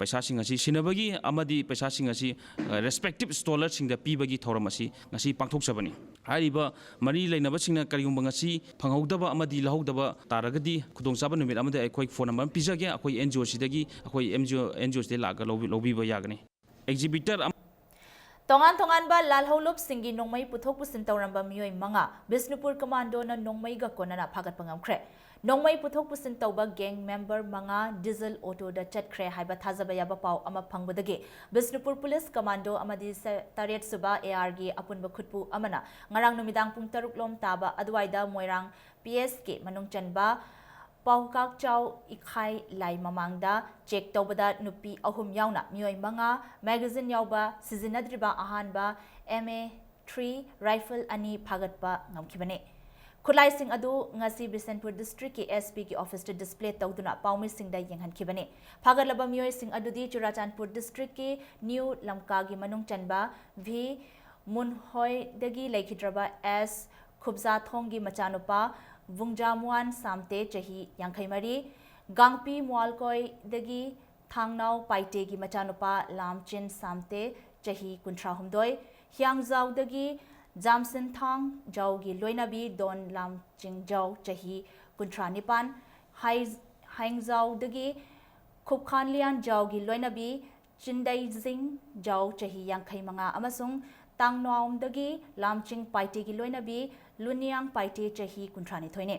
ꯄꯩꯁꯥꯁꯤꯡ ꯑꯁꯤ ꯁꯤꯟꯅꯕꯒꯤ ꯑꯃꯗꯤ ꯄꯩꯁꯥꯁꯤꯡ ꯑꯁꯤ, ꯑ, respective stallerꯁꯤꯡꯗ ꯄꯤꯕꯒꯤ ꯊꯧꯔꯝ ꯑꯁꯤ ꯉꯁꯤ ꯄꯥꯡꯊꯣꯛꯆꯕꯅꯤ꯫ ꯍꯥꯏꯔꯤꯕ ꯃꯔꯤ ꯂꯩꯅꯕꯁꯤꯡꯅ ꯀꯔꯤꯒꯨꯝꯕ ꯉꯁꯤ ꯐꯪꯍꯧꯗꯕ ꯑꯃꯗꯤ ꯂꯧꯍꯧꯗꯕ ꯇꯥꯔꯒꯗꯤ, ꯈꯨꯗꯣꯡꯆꯥꯕ ꯅꯨꯃꯤꯠ ꯑꯃꯗ ꯑꯩꯈꯣꯏ phone number ꯑꯃ ꯄꯤꯖꯒꯦ꯫ ꯑꯩꯈꯣꯏ NGO ꯁꯤꯗꯒꯤ, ꯑꯩꯈꯣꯏ NGO, NGO ꯁꯤꯗꯒꯤ ꯂꯥꯛꯑꯒ ꯂꯧꯕꯤ-, ꯂꯧꯕꯤꯕ ꯌꯥꯒꯅꯤ꯫ Exhibitor ꯑꯃ ꯇꯣꯉꯥꯟ ꯇꯣꯉꯥꯟꯕ ꯂꯥꯜꯍꯧꯂꯨꯞꯁꯤꯡꯒꯤ ꯅꯣꯡꯃꯩ ꯄꯨꯊꯣꯛ ꯄꯨꯁꯤꯟ ꯇꯧꯔꯝꯕ ꯃꯤꯑꯣꯏ ꯃꯉꯥ ꯕꯤꯁꯅꯨꯄꯨꯔ ꯀꯃꯥꯟꯗꯣꯅ ꯅꯣꯡꯃꯩꯒ ꯀꯣꯟꯅꯅ ꯐꯥꯒꯠꯄ ꯉꯝꯈ꯭ꯔꯦ꯫ ꯅꯣꯡꯃꯩ ꯄꯨꯊꯣꯛ ꯄꯨꯁꯤꯟ ꯇꯧꯕ gang member ꯃꯉꯥ diesel autoꯗ ꯆꯠꯈ꯭ꯔꯦ ꯍꯥꯏꯕ ꯊꯥꯖꯕ ꯌꯥꯕ ꯄꯥꯎ ꯑꯃ ꯐꯪꯕꯗꯒꯤ ꯕꯤꯁꯅꯨꯄꯨꯔ ꯄꯨꯂꯤꯁ ꯀꯃꯥꯟꯗꯣ ꯑꯃꯗꯤ ꯁꯦ-, ꯇꯔꯦꯠ ꯁꯨꯕ ARꯒꯤ ꯑꯄꯨꯟꯕ ꯈꯨꯠꯄꯨ ꯑꯃꯅ ꯉꯔꯥꯡ ꯅꯨꯃꯤꯗꯥꯡ ꯄꯨꯡ ꯇꯔꯨꯛ ꯂꯣꯝ ꯇꯥꯕ ꯑꯗꯨꯋꯥꯏꯗ ꯃꯣꯏꯔꯥꯡ PSꯀꯤ ꯃꯅꯨꯡ ꯆꯟꯕ ꯄꯥꯎꯀꯥꯛꯆꯥꯎ ꯏꯈꯥꯏ ꯂꯥꯏ ꯃꯃꯥꯡꯗ check ꯇꯧꯕꯗ ꯅꯨꯄꯤ ꯑꯍꯨꯝ ꯌꯥꯎꯅ ꯃꯤꯑꯣꯏ ꯃꯉꯥ, magazine ꯌꯥꯎꯕ ꯁꯤꯖꯤꯟꯅꯗ꯭ꯔꯤꯕ ꯑꯍꯥꯟꯕ MA three rifle ꯑꯅꯤ ꯐꯥꯒꯠꯄ ꯉꯝꯈꯤꯕꯅꯤ꯫ ꯈꯨꯠꯂꯥꯏꯁꯤꯡ ꯑꯗꯨ ꯉꯁꯤ ꯕꯤꯁꯦꯟꯄꯨꯔ districtꯀꯤ SPꯒꯤ officeꯇ display ꯇꯧꯗꯨꯅ ꯄꯥꯎꯃꯤꯁꯤꯡꯗ ꯌꯦꯡꯍꯟꯈꯤꯕꯅꯤ꯫ ꯐꯥꯒꯠꯂꯕ ꯃꯤꯑꯣꯏꯁꯤꯡ ꯑꯗꯨꯗꯤ ꯆꯨꯔꯥꯆꯥꯟꯄꯨꯔ districtꯀꯤ ꯅ꯭ꯌꯨ ꯂꯝꯀꯥꯒꯤ ꯃꯅꯨꯡ ꯆꯟꯕ V ꯃꯨꯟꯍꯣꯏꯗꯒꯤ ꯂꯩꯈꯤꯗ꯭ꯔꯕ S ꯈꯨꯞꯖꯥꯊꯣꯡꯒꯤ ꯃꯆꯥꯅꯨꯄꯥ ꯚꯨꯡꯖꯥꯃꯨꯋꯥꯟ ꯁꯥꯝꯇꯦ, ꯆꯍꯤ ꯌꯥꯡꯈꯩ ꯃꯔꯤ, ꯒꯥꯡꯄꯤ ꯃꯨꯋꯥꯜꯀꯣꯏꯗꯒꯤ ꯊꯥꯡꯅꯥꯎ ꯄꯥꯏꯇꯦꯒꯤ ꯃꯆꯥꯅꯨꯄꯥ ꯂꯥꯝꯆꯤꯟ ꯁꯥꯝꯇꯦ, ꯆꯍꯤ ꯀꯨꯟꯊ꯭ꯔꯥ ꯍꯨꯝꯗꯣꯏ, ꯍꯤꯌꯥꯡꯖꯥꯎꯗꯒꯤ ꯖꯥꯝꯁꯤꯟꯊꯥꯡ ꯖꯥꯎꯒꯤ ꯂꯣꯏꯅꯕꯤ ꯗꯣꯟ ꯂꯥꯝꯆꯤꯡꯖꯥꯎ, ꯆꯍꯤ ꯀꯨꯟꯊ꯭ꯔꯥ ꯅꯤꯄꯥꯟ, ꯍꯥꯏ-, ꯍꯥꯏꯡꯖꯥꯎꯗꯒꯤ ꯈꯨꯞꯈꯥꯟꯂꯤꯌꯥꯟ ꯖꯥꯎꯒꯤ ꯂꯣꯏꯅꯕꯤ ꯆꯤꯟꯗꯩꯖꯤꯡ ꯖꯥꯎ, ꯆꯍꯤ ꯌꯥꯡꯈꯩ ꯃꯉꯥ, ꯑꯃꯁꯨꯡ ꯇꯥꯡꯅꯥꯎꯗꯒꯤ ꯂꯥꯝꯆꯤꯡ ꯄꯥꯏꯇꯦꯒꯤ ꯂꯣꯏꯅꯕꯤ ꯂꯨꯅꯤꯌꯥꯡ ꯄꯥꯏꯇꯦ, ꯆꯍꯤ ꯀꯨꯟꯊ꯭ꯔꯥ ꯅꯤꯊꯣꯏꯅꯤ꯫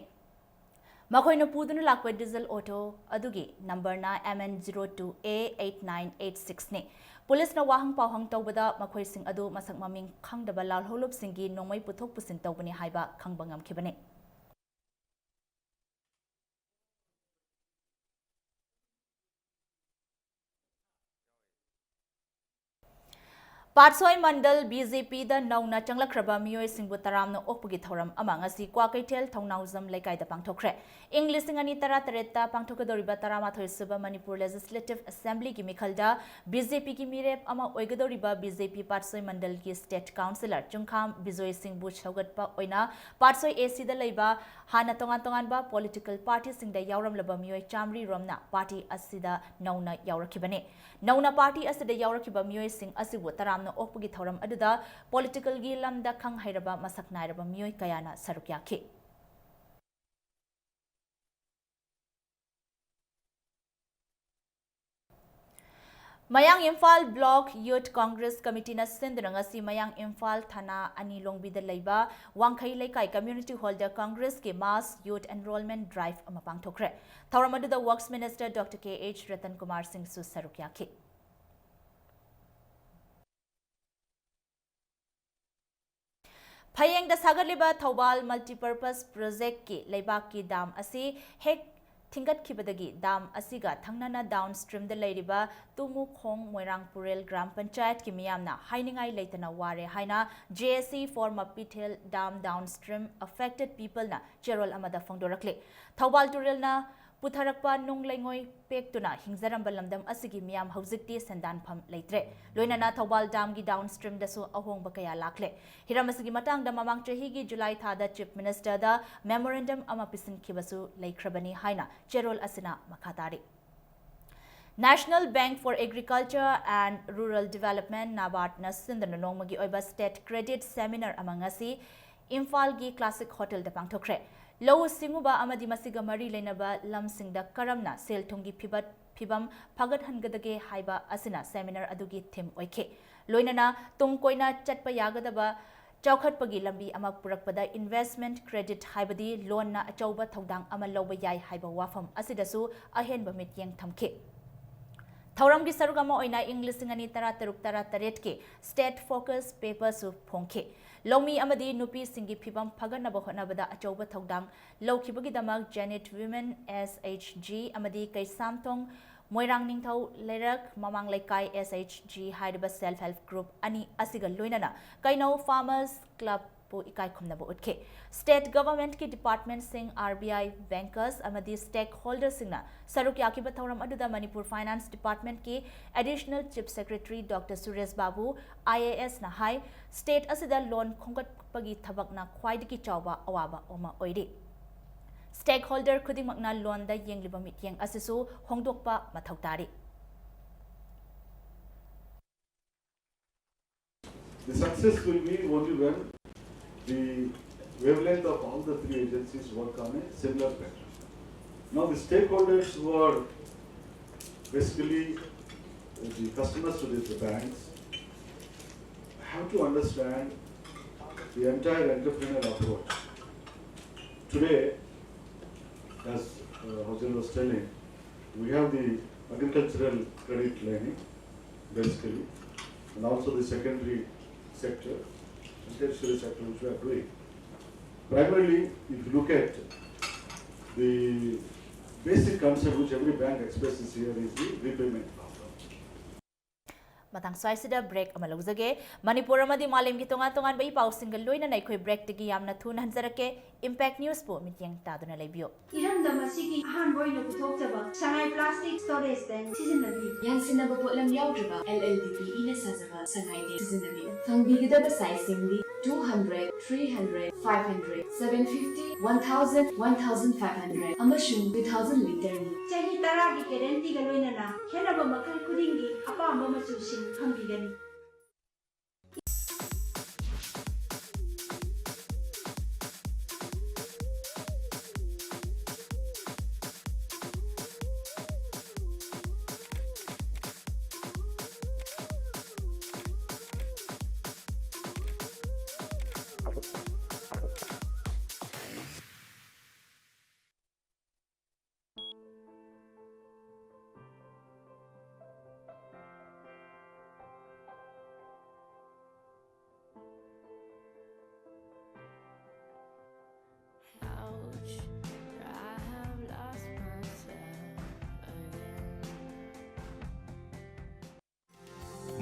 ꯃꯈꯣꯏꯅ ꯄꯨꯗꯨꯅ ꯂꯥꯛꯄ diesel auto ꯑꯗꯨꯒꯤ numberꯅ MN zero two A eight nine eight sixꯅꯤ꯫ ꯄꯨꯂꯤꯁꯅ ꯋꯥꯍꯪ ꯄꯥꯎꯍꯪ ꯇꯧꯕꯗ ꯃꯈꯣꯏꯁꯤꯡ ꯑꯗꯨ ꯃꯁꯛ ꯃꯃꯤꯡ ꯈꯪꯗꯕ ꯂꯥꯜꯍꯧꯂꯨꯞꯁꯤꯡꯒꯤ ꯅꯣꯡꯃꯩ ꯄꯨꯊꯣꯛ ꯄꯨꯁꯤꯟ ꯇꯧꯕꯅꯤ ꯍꯥꯏꯕ ꯈꯪꯕ ꯉꯝꯈꯤꯕꯅꯤ꯫ ꯄꯥꯠꯁꯣꯏ ꯃꯟꯗꯜ ꯕꯤ ꯖꯦ ꯄꯤꯗ ꯅꯧꯅ ꯆꯪꯂꯛꯈ꯭ꯔꯕ ꯃꯤꯑꯣꯏꯁꯤꯡꯕꯨ ꯇꯔꯥꯝꯅ ꯑꯣꯛꯄꯒꯤ ꯊꯧꯔꯝ ꯑꯃ ꯉꯁꯤ ꯀ꯭ꯋꯥꯀꯩꯊꯦꯜ ꯊꯧꯅꯥꯎꯖꯝ ꯂꯩꯀꯥꯏꯗ ꯄꯥꯡꯊꯣꯛꯈ꯭ꯔꯦ꯫ ꯏꯪ ꯂꯤꯁꯤꯡ ꯑꯅꯤ ꯇꯔꯥꯇꯔꯦꯠꯇ ꯄꯥꯡꯊꯣꯛꯀꯗꯧꯔꯤꯕ ꯇꯔꯥꯃꯥꯊꯣꯏ ꯁꯨꯕ ꯃꯅꯤꯄꯨꯔ ꯂꯦꯖꯤꯁꯂꯦꯇꯤꯚ ꯑꯦꯁꯦꯝꯕ꯭ꯂꯤꯒꯤ ꯃꯤꯈꯜꯗ ꯕꯤ ꯖꯦ ꯄꯤꯒꯤ ꯃꯤꯔꯦꯞ ꯑꯃ ꯑꯣꯏꯒꯗꯧꯔꯤꯕ ꯕꯤ ꯖꯦ ꯄꯤ ꯄꯥꯠꯁꯣꯏ ꯃꯟꯗꯜꯒꯤ ꯁ꯭ꯇꯦꯠ ꯀꯥꯎꯟꯁꯤꯂꯔ ꯆꯨꯡꯈꯥꯝ ꯕꯤꯖꯣꯏ ꯁꯤꯡꯕꯨ ꯁꯧꯒꯠꯄ ꯑꯣꯏꯅ ꯄꯥꯠꯁꯣꯏ ꯑꯦ ꯁꯤꯗ ꯂꯩꯕ ꯍꯥꯟꯅ ꯇꯣꯉꯥꯟ ꯇꯣꯉꯥꯟꯕ ꯄꯣꯂꯤꯇꯤꯀꯦꯜ ꯄꯥꯔꯇꯤꯁꯤꯡꯗ ꯌꯥꯎꯔꯝꯂꯕ ꯃꯤꯑꯣꯏ ꯆꯥꯃꯔꯤ ꯔꯣꯝꯅ ꯄꯥꯔꯇꯤ ꯑꯁꯤꯗ ꯅꯧꯅ ꯌꯥꯎꯔꯛꯈꯤꯕꯅꯤ꯫ ꯅꯧꯅ ꯄꯥꯔꯇꯤ ꯑꯁꯤꯗ ꯌꯥꯎꯔꯛꯈꯤꯕ ꯃꯤꯑꯣꯏꯁꯤꯡ ꯑꯁꯤꯕꯨ ꯇꯔꯥꯝꯅ ꯑꯣꯛꯄꯒꯤ ꯊꯧꯔꯝ ꯑꯗꯨꯗ ꯄꯣꯂꯤꯇꯤꯀꯦꯜꯒꯤ ꯂꯝꯗ ꯈꯪ ꯍꯩꯔꯕ ꯃꯁꯛ ꯅꯥꯏꯔꯕ ꯃꯤꯑꯣꯏ ꯀꯌꯥꯅ ꯁꯔꯨꯛ ꯌꯥꯈꯤ꯫ ꯃꯌꯥꯡ ꯏꯝꯐꯥꯜ ꯕ꯭ꯂꯣꯛ ꯌꯨꯊ ꯀꯣꯡꯒ꯭ꯔꯦꯁ ꯀꯃꯤꯇꯤꯅ ꯁꯤꯟꯗꯨꯅ ꯉꯁꯤ ꯃꯌꯥꯡ ꯏꯝꯐꯥꯜ ꯊꯥꯅꯥ ꯑꯅꯤ ꯂꯣꯡꯕꯤꯗ ꯂꯩꯕ ꯋꯥꯡꯈꯩ ꯂꯩꯀꯥꯏ ꯀꯝꯃ꯭ꯌꯨꯅꯤꯇꯤ ꯍꯣꯜꯗ ꯀꯣꯡꯒ꯭ꯔꯦꯁꯀꯤ ꯃꯥꯁ ꯌꯨꯊ ꯑꯦꯟꯔꯣꯜꯃꯦꯟ ꯗ꯭ꯔꯥꯏꯚ ꯑꯃ ꯄꯥꯡꯊꯣꯛꯈ꯭ꯔꯦ꯫ ꯊꯧꯔꯝ ꯑꯗꯨꯗ ꯋꯔꯛꯁ ꯃꯤꯅꯤꯁꯇꯔ ꯗꯣꯛꯇꯔ ꯀꯦ ꯑꯩꯆ ꯔꯇꯟ ꯀꯨꯃꯥꯔ ꯁꯤꯡꯁꯨ ꯁꯔꯨꯛ ꯌꯥꯈꯤ꯫ ꯐꯌꯦꯡꯗ ꯁꯥꯒꯠꯂꯤꯕ ꯊꯧꯕꯥꯜ ꯃꯜꯇꯤꯄꯔꯄꯁ ꯄ꯭ꯔꯣꯖꯦꯛꯀꯤ ꯂꯩꯕꯥꯛꯀꯤ ꯗꯥꯝ ꯑꯁꯤ ꯍꯦꯛ ꯊꯤꯡꯒꯠꯈꯤꯕꯗꯒꯤ ꯗꯥꯝ ꯑꯁꯤꯒ ꯊꯪꯅꯅ ꯗꯥꯎꯟ ꯁ꯭ꯇ꯭ꯔꯤꯝꯗ ꯂꯩꯔꯤꯕ ꯇꯨꯃꯨꯈꯣꯡ ꯃꯣꯏꯔꯥꯡ ꯄꯨꯔꯦꯜ ꯒ꯭ꯔꯥꯝ ꯄꯟꯆꯥꯌꯠꯀꯤ ꯃꯤꯌꯥꯝꯅ ꯍꯥꯏꯅꯤꯡꯉꯥꯏ ꯂꯩꯇꯅ ꯋꯥꯔꯦ ꯍꯥꯏꯅ J A C for Mapithel Dam Downstream Affected Peopleꯅ ꯆꯦꯔꯣꯜ ꯑꯃꯗ ꯐꯣꯡꯗꯣꯔꯛꯂꯤ꯫ ꯊꯧꯕꯥꯜ ꯇꯨꯔꯦꯜꯅ ꯄꯨꯊꯔꯛꯄ ꯅꯨꯡ ꯂꯩꯉꯣꯏ ꯄꯦꯛꯇꯨꯅ ꯍꯤꯡꯖꯔꯝꯕ ꯂꯝꯗꯝ ꯑꯁꯤꯒꯤ ꯃꯤꯌꯥꯝ ꯍꯧꯖꯤꯛꯇꯤ ꯁꯦꯟꯗꯥꯟꯐꯝ ꯂꯩꯇ꯭ꯔꯦ꯫ ꯂꯣꯏꯅꯅ ꯊꯧꯕꯥꯜ ꯗꯥꯝꯒꯤ ꯗꯥꯎꯟ ꯁ꯭ꯇ꯭ꯔꯤꯝꯗꯁꯨ ꯑꯍꯣꯡꯕ ꯀꯌꯥ ꯂꯥꯛꯂꯦ꯫ ꯍꯤꯔꯝ ꯑꯁꯤꯒꯤ ꯃꯇꯥꯡꯗ ꯃꯃꯥꯡ ꯆꯍꯤꯒꯤ ꯖꯨꯂꯥꯏ ꯊꯥꯗ ꯆꯤꯐ ꯃꯤꯅꯤꯁꯇꯔꯗ ꯃꯦꯃꯣꯔꯦꯟꯗꯝ ꯑꯃ ꯄꯤꯁꯤꯟꯈꯤꯕꯁꯨ ꯂꯩꯈ꯭ꯔꯕꯅꯤ ꯍꯥꯏꯅ ꯆꯦꯔꯣꯜ ꯑꯁꯤꯅ ꯃꯈꯥ ꯇꯥꯔꯤ꯫ National Bank for Agriculture and Rural Development, ꯅꯥꯕꯥꯔꯗꯅ ꯁꯤꯟꯗꯨꯅ ꯅꯣꯡꯃꯒꯤ ꯑꯣꯏꯕ ꯁ꯭ꯇꯦꯠ ꯀ꯭ꯔꯦꯗꯤꯠ ꯁꯦꯃꯤꯅꯥꯔ ꯑꯃ ꯉꯁꯤ ꯏꯝꯐꯥꯜꯒꯤ ꯀ꯭ꯂꯥꯁꯤꯛ ꯍꯣꯇꯦꯜꯗ ꯄꯥꯡꯊꯣꯛꯈ꯭ꯔꯦ꯫ ꯂꯧꯎ ꯁꯤꯡꯎꯕ ꯑꯃꯗꯤ ꯃꯁꯤꯒ ꯃꯔꯤ ꯂꯩꯅꯕ ꯂꯝꯁꯤꯡꯗ ꯀꯔꯝꯅ ꯁꯦꯜ ꯊꯨꯝꯒꯤ ꯐꯤꯕꯠ ꯐꯤꯕꯝ ꯐꯒꯠꯍꯟꯒꯗꯒꯦ ꯍꯥꯏꯕ ꯑꯁꯤꯅ ꯁꯦꯃꯤꯅꯥꯔ ꯑꯗꯨꯒꯤ ꯊꯤꯝ ꯑꯣꯏꯈꯤ꯫ ꯂꯣꯏꯅꯅ ꯇꯨꯡ ꯀꯣꯏꯅ ꯆꯠꯄ ꯌꯥꯒꯗꯕ ꯆꯥꯎꯈꯠꯄꯒꯤ ꯂꯝꯕꯤ ꯑꯃ ꯄꯨꯔꯛꯄꯗ ꯏꯟꯚꯦꯁ꯭ꯠꯃꯦꯟꯠ ꯀ꯭ꯔꯦꯗꯤꯠ ꯍꯥꯏꯕꯗꯤ ꯂꯣꯟꯅ ꯑꯆꯧꯕ ꯊꯧꯗꯥꯡ ꯑꯃ ꯂꯧꯕ ꯌꯥꯏ ꯍꯥꯏꯕ ꯋꯥꯐꯝ ꯑꯁꯤꯗꯁꯨ ꯑꯍꯦꯟꯕ ꯃꯤꯠꯌꯦꯡ ꯊꯝꯈꯤ꯫ ꯊꯧꯔꯝꯒꯤ ꯁꯔꯨꯛ ꯑꯃ ꯑꯣꯏꯅ ꯏꯪ ꯂꯤꯁꯤꯡ ꯑꯅꯤ ꯇꯔꯥꯇꯔꯨꯛ ꯇꯔꯥꯇꯔꯦꯠꯀꯤ ꯁ꯭ꯇꯦꯠ ꯐꯣꯀꯁ ꯄꯦꯄꯔꯁꯨ ꯐꯣꯡꯈꯤ꯫ ꯂꯧꯃꯤ ꯑꯃꯗꯤ ꯅꯨꯄꯤꯁꯤꯡꯒꯤ ꯐꯤꯕꯝ ꯐꯒꯠꯅꯕ ꯍꯣꯠꯅꯕꯗ ꯑꯆꯧꯕ ꯊꯧꯗꯥꯡ ꯂꯧꯈꯤꯕꯒꯤꯗꯃꯛ Zenith Women S H G ꯑꯃꯗꯤ ꯀꯩꯁꯥꯝꯊꯣꯡ ꯃꯣꯏꯔꯥꯡ ꯅꯤꯡꯊꯧ ꯂꯩꯔꯛ ꯃꯃꯥꯡ ꯂꯩꯀꯥꯏ S H G ꯍꯥꯏꯔꯤꯕ self help group ꯑꯅꯤ ꯑꯁꯤꯒ ꯂꯣꯏꯅꯅ ꯀꯩꯅꯧ farmers club ꯄꯨ ꯏꯀꯥꯏ ꯈꯨꯝꯅꯕ ꯎꯠꯈꯤ꯫ State government ꯀꯤ department ꯁꯤꯡ, R B I bankers ꯑꯃꯗꯤ stakeholder ꯁꯤꯡꯅ ꯁꯔꯨꯛ ꯌꯥꯈꯤꯕ ꯊꯧꯔꯝ ꯑꯗꯨꯗ ꯃꯅꯤꯄꯨꯔ Finance Department ꯀꯤ Additional Chief Secretary Doctor Suresh Babu, I A S ꯅ ꯍꯥꯏ, state ꯑꯁꯤꯗ loan ꯈꯣꯝꯒꯠꯄꯒꯤ ꯊꯕꯛꯅ ꯈ꯭ꯋꯥꯏꯗꯒꯤ ꯆꯥꯎꯕ ꯑꯋꯥꯕ ꯑꯃ ꯑꯣꯏꯔꯤ꯫ Stakeholder ꯈꯨꯗꯤꯡꯃꯛꯅ loan ꯗ ꯌꯦꯡꯂꯤꯕ ꯃꯤꯠꯌꯦꯡ ꯑꯁꯤꯁꯨ ꯍꯣꯡꯗꯣꯛꯄ ꯃꯊꯧ ꯇꯥꯔꯤ꯫ The success will be only when the wavelength of all the three agencies work on a similar pattern. Now, the stakeholders who are basically the customers to the banks have to understand the entire entrepreneurial approach. Today, as uh, Hozan was telling, we have the agricultural credit lending, basically, and also the secondary sector and tertiary sector which we are doing. Primarily, if you look at the basic concept which every bank expresses here is the repayment problem. ꯃꯇꯥꯡ ꯁ꯭ꯋꯥꯏꯁꯤꯗ break ꯑꯃ ꯂꯧꯖꯒꯦ꯫ ꯃꯅꯤꯄꯨꯔ ꯑꯃꯗꯤ ꯃꯥꯂꯦꯝꯒꯤ ꯇꯣꯉꯥꯟ ꯇꯣꯉꯥꯟꯕ E ꯄꯥꯎꯁꯤꯡꯒ ꯂꯣꯏꯅꯅ ꯑꯩꯈꯣꯏ break ꯇꯒꯤ ꯌꯥꯝꯅ ꯊꯨꯅ ꯍꯟꯖꯔꯛꯀꯦ꯫ Impact News ꯄꯨ ꯃꯤꯠꯌꯦꯡ ꯇꯥꯗꯨꯅ ꯂꯩꯕꯤꯌꯨ꯫ ꯏꯔꯝꯗꯝ ꯑꯁꯤꯒꯤ ꯑꯍꯥꯟꯕ ꯑꯣꯏꯅ ꯄꯨꯊꯣꯛꯆꯕ ꯁꯉꯥꯏ plastic storage tank ꯁꯤꯖꯤꯟꯅꯕꯤꯌꯨ꯫ ꯌꯥꯟꯁꯤꯟꯅꯕ ꯄꯣꯠꯂꯝ ꯌꯥꯎꯗ꯭ꯔꯕ L L D P E ꯅ ꯁꯥꯖꯕ ꯁꯉꯥꯏ tank ꯁꯤꯖꯤꯟꯅꯕꯤꯌꯨ꯫ ꯐꯪꯕꯤꯒꯗꯕ size ꯁꯤꯡꯗꯤ two hundred, three hundred, five hundred, seven fifty, one thousand, one thousand five hundred ꯑꯃꯁꯨꯡ two thousand litre ꯅꯤ꯫ ꯆꯍꯤ ꯇꯔꯥꯒꯤ guarantee ꯒ ꯂꯣꯏꯅꯅ ꯈꯦꯠꯅꯕ ꯃꯈꯜ ꯈꯨꯗꯤꯡꯒꯤ ꯑꯄꯥꯝꯕ ꯃꯆꯨꯁꯤꯡ ꯐꯪꯕꯤꯒꯅꯤ꯫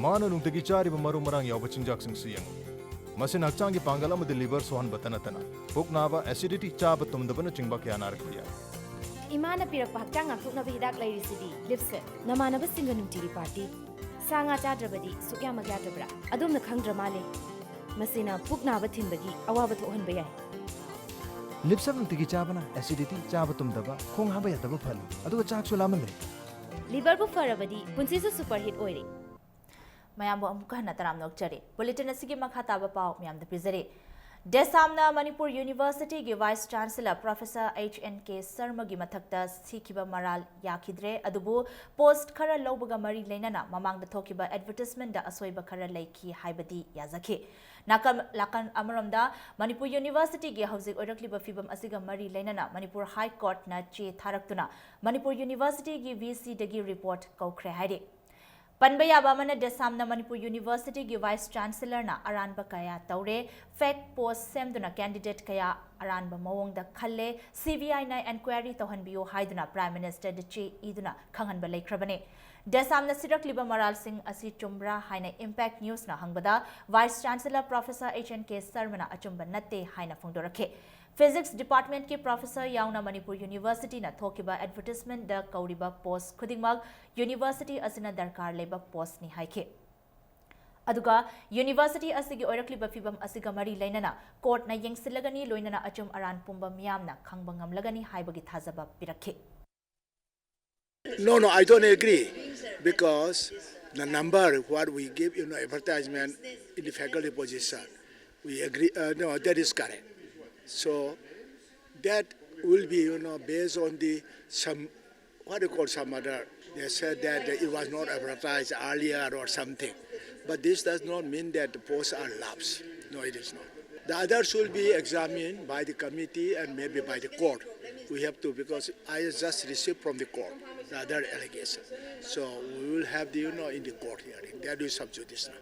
ꯃꯥꯅ ꯅꯨꯡꯇꯤꯒꯤ ꯆꯥꯔꯤꯕ ꯃꯔꯨ ꯃꯔꯥꯡ ꯌꯥꯎꯕ ꯆꯤꯟꯖꯥꯛꯁꯤꯡꯁꯤ ꯌꯦꯡꯉꯨ꯫ ꯃꯁꯤꯅ ꯍꯛꯆꯥꯡꯒꯤ ꯄꯥꯡꯒꯜ ꯑꯃꯗꯤ ꯂꯤꯚꯔ ꯁꯣꯛꯍꯟꯕꯇ ꯅꯠꯇꯅ ꯄꯨꯛ ꯅꯥꯕ, ꯑꯦꯁꯤꯗꯤꯇꯤ, ꯆꯥꯕ ꯇꯨꯝꯗꯕꯅꯆꯤꯡꯕ ꯀꯌꯥ ꯅꯥꯔꯛꯄ ꯌꯥꯏ꯫ ꯏꯃꯥꯅ ꯄꯤꯔꯛꯄ ꯍꯛꯆꯥꯡ ꯉꯥꯛꯊꯣꯛꯅꯕ ꯍꯤꯗꯥꯛ ꯂꯩꯔꯤꯁꯤꯗꯤ꯫ ꯂꯤꯞꯁꯦ ꯅꯃꯥꯟꯅꯕꯁꯤꯡꯒ ꯅꯨꯡꯇꯤꯒꯤ ꯄꯥꯔꯇꯤ꯫ ꯁꯥ ꯉꯥ ꯆꯥꯗ꯭ꯔꯕꯗꯤ ꯁꯨꯛꯌꯥꯃꯛ ꯌꯥꯗ꯭ꯔꯕ꯭ꯔꯥ? ꯑꯗꯣꯝꯅ ꯈꯪꯗ꯭ꯔ ꯃꯥꯜꯂꯦ꯫ ꯃꯁꯤꯅ ꯄꯨꯛ ꯅꯥꯕ ꯊꯤꯟꯕꯒꯤ ꯑꯋꯥꯕ ꯊꯣꯛꯍꯟꯕ ꯌꯥꯏ꯫ ꯂꯤꯞꯁꯦ ꯅꯨꯡꯇꯤꯒꯤ ꯆꯥꯕꯅ ꯑꯦꯁꯤꯗꯤꯇꯤ, ꯆꯥꯕ ꯇꯨꯝꯗꯕ, ꯈꯣꯡ ꯍꯥꯝꯕ ꯌꯥꯗꯕ ꯐꯍꯜꯂꯤ, ꯑꯗꯨꯒ ꯆꯥꯛꯁꯨ ꯂꯥꯝꯍꯜꯂꯦ꯫ ꯂꯤꯚꯔꯕꯨ ꯐꯔꯕꯗꯤ ꯄꯨꯟꯁꯤꯁꯨ ꯁꯨꯄꯔ ꯍꯤꯠ ꯑꯣꯏꯔꯦ꯫ ꯃꯌꯥꯝꯕꯨ ꯑꯃꯨꯛꯀ ꯍꯟꯅ ꯇꯔꯥꯝꯅ ꯑꯣꯛꯆꯔꯤ꯫ ꯕꯨꯂꯦꯇꯤꯟ ꯑꯁꯤꯒꯤ ꯃꯈꯥ ꯇꯥꯕ ꯄꯥꯎ ꯃꯌꯥꯝꯗ ꯄꯤꯖꯔꯤ꯫ ꯗꯦꯁꯥꯝꯅ ꯃꯅꯤꯄꯨꯔ ꯌꯨꯅꯤꯚꯔꯁꯤꯇꯤꯒꯤ vice chancellor professor H N K ꯁꯔꯃꯒꯤ ꯃꯊꯛꯇ ꯁꯤꯈꯤꯕ ꯃꯔꯥꯜ ꯌꯥꯈꯤꯗ꯭ꯔꯦ, ꯑꯗꯨꯕꯨ ꯄꯣꯁꯠ ꯈꯔ ꯂꯧꯕꯒ ꯃꯔꯤ ꯂꯩꯅꯅ ꯃꯃꯥꯡꯗ ꯊꯣꯛꯈꯤꯕ ꯑꯦꯗꯚꯔꯇꯤꯁꯃꯦꯟꯗ ꯑꯁꯣꯏꯕ ꯈꯔ ꯂꯩꯈꯤ ꯍꯥꯏꯕꯗꯤ ꯌꯥꯖꯈꯤ꯫ ꯅꯥꯀꯜ, ꯅꯥꯀꯜ ꯑꯃꯔꯣꯝꯗ ꯃꯅꯤꯄꯨꯔ ꯌꯨꯅꯤꯚꯔꯁꯤꯇꯤꯒꯤ ꯍꯧꯖꯤꯛ ꯑꯣꯏꯔꯛꯂꯤꯕ ꯐꯤꯕꯝ ꯑꯁꯤꯒ ꯃꯔꯤ ꯂꯩꯅꯅ ꯃꯅꯤꯄꯨꯔ ꯍꯥꯏ ꯀꯣꯔꯠꯅ ꯆꯦ ꯊꯥꯔꯛꯇꯨꯅ ꯃꯅꯤꯄꯨꯔ ꯌꯨꯅꯤꯚꯔꯁꯤꯇꯤꯒꯤ ꯚꯤ ꯁꯤꯗꯒꯤ ꯔꯤꯄꯣꯔꯠ ꯀꯧꯈ꯭ꯔꯦ ꯍꯥꯏꯔꯤ꯫ ꯄꯟꯕ ꯌꯥꯕ ꯑꯃꯅ, ꯗꯦꯁꯥꯝꯅ ꯃꯅꯤꯄꯨꯔ ꯌꯨꯅꯤꯚꯔꯁꯤꯇꯤꯒꯤ ꯚꯥꯏꯁ ꯆꯥꯟꯁꯦꯂꯔꯅ ꯑꯔꯥꯟꯕ ꯀꯌꯥ ꯇꯧꯔꯦ, ꯐꯦꯛ ꯄꯣꯁ ꯁꯦꯝꯗꯨꯅ ꯀꯦꯟꯗꯤꯗꯦꯠ ꯀꯌꯥ ꯑꯔꯥꯟꯕ ꯃꯑꯣꯡꯗ ꯈꯜꯂꯦ, ꯁꯤ ꯕꯤ ꯑꯥꯏꯅ ꯏꯟꯀ꯭ꯋꯥꯏꯔꯤ ꯇꯧꯍꯟꯕꯤꯌꯨ ꯍꯥꯏꯗꯨꯅ ꯄ꯭ꯔꯥꯏꯝ ꯃꯤꯅꯤꯁꯇꯔꯗ ꯆꯦ ꯏꯗꯨꯅ ꯈꯪꯍꯟꯕ ꯂꯩꯈ꯭ꯔꯕꯅꯤ꯫ ꯗꯦꯁꯥꯝꯅ ꯁꯤꯔꯛꯂꯤꯕ ꯃꯔꯥꯜꯁꯤꯡ ꯑꯁꯤ ꯆꯨꯝꯕ꯭ꯔꯥ ꯍꯥꯏꯅ ꯏꯝꯄꯦꯛ ꯅ꯭ꯌꯨꯁꯅ ꯍꯪꯕꯗ, vice chancellor professor H N K ꯁꯔꯃꯅ ꯑꯆꯨꯝꯕ ꯅꯠꯇꯦ ꯍꯥꯏꯅ ꯐꯣꯡꯗꯣꯔꯛꯈꯤ꯫ ꯐꯤꯖꯤꯛꯁ ꯗꯤꯄꯥꯔꯠꯃꯦꯟꯠꯀꯤ ꯄ꯭ꯔꯣꯐꯦꯁꯔ ꯌꯥꯎꯅ ꯃꯅꯤꯄꯨꯔ ꯌꯨꯅꯤꯚꯔꯁꯤꯇꯤꯅ ꯊꯣꯛꯈꯤꯕ ꯑꯦꯗꯚꯔꯇꯤꯁꯃꯦꯟꯠꯗ ꯀꯧꯔꯤꯕ ꯄꯣꯁꯠ ꯈꯨꯗꯤꯡꯃꯛ ꯌꯨꯅꯤꯚꯔꯁꯤꯇꯤ ꯑꯁꯤꯅ ꯗꯔꯀꯥꯔ ꯂꯩꯕ ꯄꯣꯁꯠꯅꯤ ꯍꯥꯏꯈꯤ꯫ ꯑꯗꯨꯒ ꯌꯨꯅꯤꯚꯔꯁꯤꯇꯤ ꯑꯁꯤꯒꯤ ꯑꯣꯏꯔꯛꯂꯤꯕ ꯐꯤꯕꯝ ꯑꯁꯤꯒ ꯃꯔꯤ ꯂꯩꯅꯅ ꯀꯣꯔꯠꯅ ꯌꯦꯡꯁꯤꯜꯂꯒꯅꯤ, ꯂꯣꯏꯅꯅ ꯑꯆꯨꯝ ꯑꯔꯥꯟ ꯄꯨꯝꯕ ꯃꯤꯌꯥꯝꯅ ꯈꯪꯕ ꯉꯝꯂꯒꯅꯤ ꯍꯥꯏꯕꯒꯤ ꯊꯥꯖꯕ ꯄꯤꯔꯛꯈꯤ꯫ No, no, I don't agree, because the number what we give, you know, advertisement in the faculty position, we agree, uh, no, that is correct. So that will be, you know, based on the some, what do you call, some other, they said that it was not advertised earlier or something. But this does not mean that the posts are lapsed. No, it is not. The others will be examined by the committee and maybe by the court. We have to, because I just received from the court the other allegation. So we will have the, you know, in the court hearing. That is sub judice now.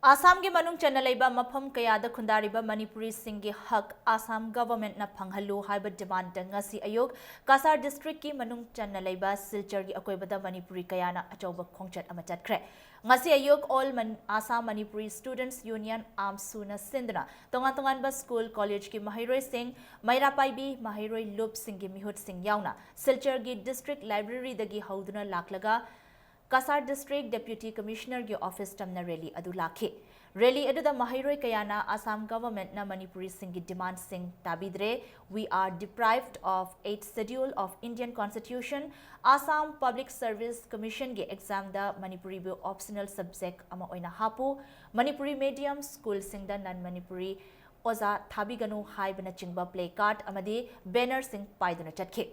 ꯑꯁꯥꯝꯒꯤ ꯃꯅꯨꯡ ꯆꯟꯅ ꯂꯩꯕ ꯃꯐꯝ ꯀꯌꯥꯗ ꯈꯨꯟꯗꯥꯔꯤꯕ ꯃꯅꯤꯄꯨꯔꯤꯁꯤꯡꯒꯤ ꯍꯛ ꯑꯁꯥꯝ ꯒꯚꯔꯟꯃꯦꯟꯠꯅ ꯐꯪꯍꯜꯂꯨ ꯍꯥꯏꯕ demand ꯉꯁꯤ ꯑꯌꯨꯛ ꯀꯁꯥꯔ ꯗꯤꯁꯇ꯭ꯔꯤꯛꯀꯤ ꯃꯅꯨꯡ ꯆꯟꯅ ꯂꯩꯕ ꯁꯤꯜꯆꯔꯒꯤ ꯑꯀꯣꯏꯕꯗ ꯃꯅꯤꯄꯨꯔꯤ ꯀꯌꯥꯅ ꯑꯆꯧꯕ ꯈꯣꯡꯆꯠ ꯑꯃ ꯆꯠꯈ꯭ꯔꯦ꯫ ꯉꯁꯤ ꯑꯌꯨꯛ All Man-, Assam Manipuri Students Union, AMSU ꯅ ꯁꯤꯟꯗꯨꯅ ꯇꯣꯉꯥꯟ ꯇꯣꯉꯥꯟꯕ ꯁ꯭ꯀꯨꯜ, ꯀꯣꯂꯦꯖꯀꯤ ꯃꯍꯩꯔꯣꯏꯁꯤꯡ, ꯃꯩꯔꯥ ꯄꯥꯏꯕꯤ ꯃꯍꯩꯔꯣꯏ ꯂꯨꯞꯁꯤꯡꯒꯤ ꯃꯤꯍꯨꯠꯁꯤꯡ ꯌꯥꯎꯅ ꯁꯤꯜꯆꯔꯒꯤ District Library ꯗꯒꯤ ꯍꯧꯗꯨꯅ ꯂꯥꯛꯂꯒ ꯀꯁꯥꯔ District Deputy Commissioner ꯒꯤ office ꯇꯝꯅ rally ꯑꯗꯨ ꯂꯥꯛꯈꯤ꯫ Rally ꯑꯗꯨꯗ ꯃꯍꯩꯔꯣꯏ ꯀꯌꯥꯅ Assam Government ꯅ ꯃꯅꯤꯄꯨꯔꯤꯁꯤꯡꯒꯤ demand ꯁꯤꯡ ꯇꯥꯕꯤꯗ꯭ꯔꯦ, "We are deprived of eighth Schedule of Indian Constitution, Assam Public Service Commission ꯒꯤ exam ꯗ ꯃꯅꯤꯄꯨꯔꯤꯕꯨ optional subject ꯑꯃ ꯑꯣꯏꯅ ꯍꯥꯞꯄꯨ, ꯃꯅꯤꯄꯨꯔꯤ medium ꯁ꯭ꯀꯨꯜꯁꯤꯡꯗ non Manipuri ꯑꯣꯖꯥ ꯊꯥꯕꯤꯒꯅꯨ" ꯍꯥꯏꯕꯅꯆꯤꯡꯕ placard ꯑꯃꯗꯤ banner ꯁꯤꯡ ꯄꯥꯏꯗꯨꯅ ꯆꯠꯈꯤ꯫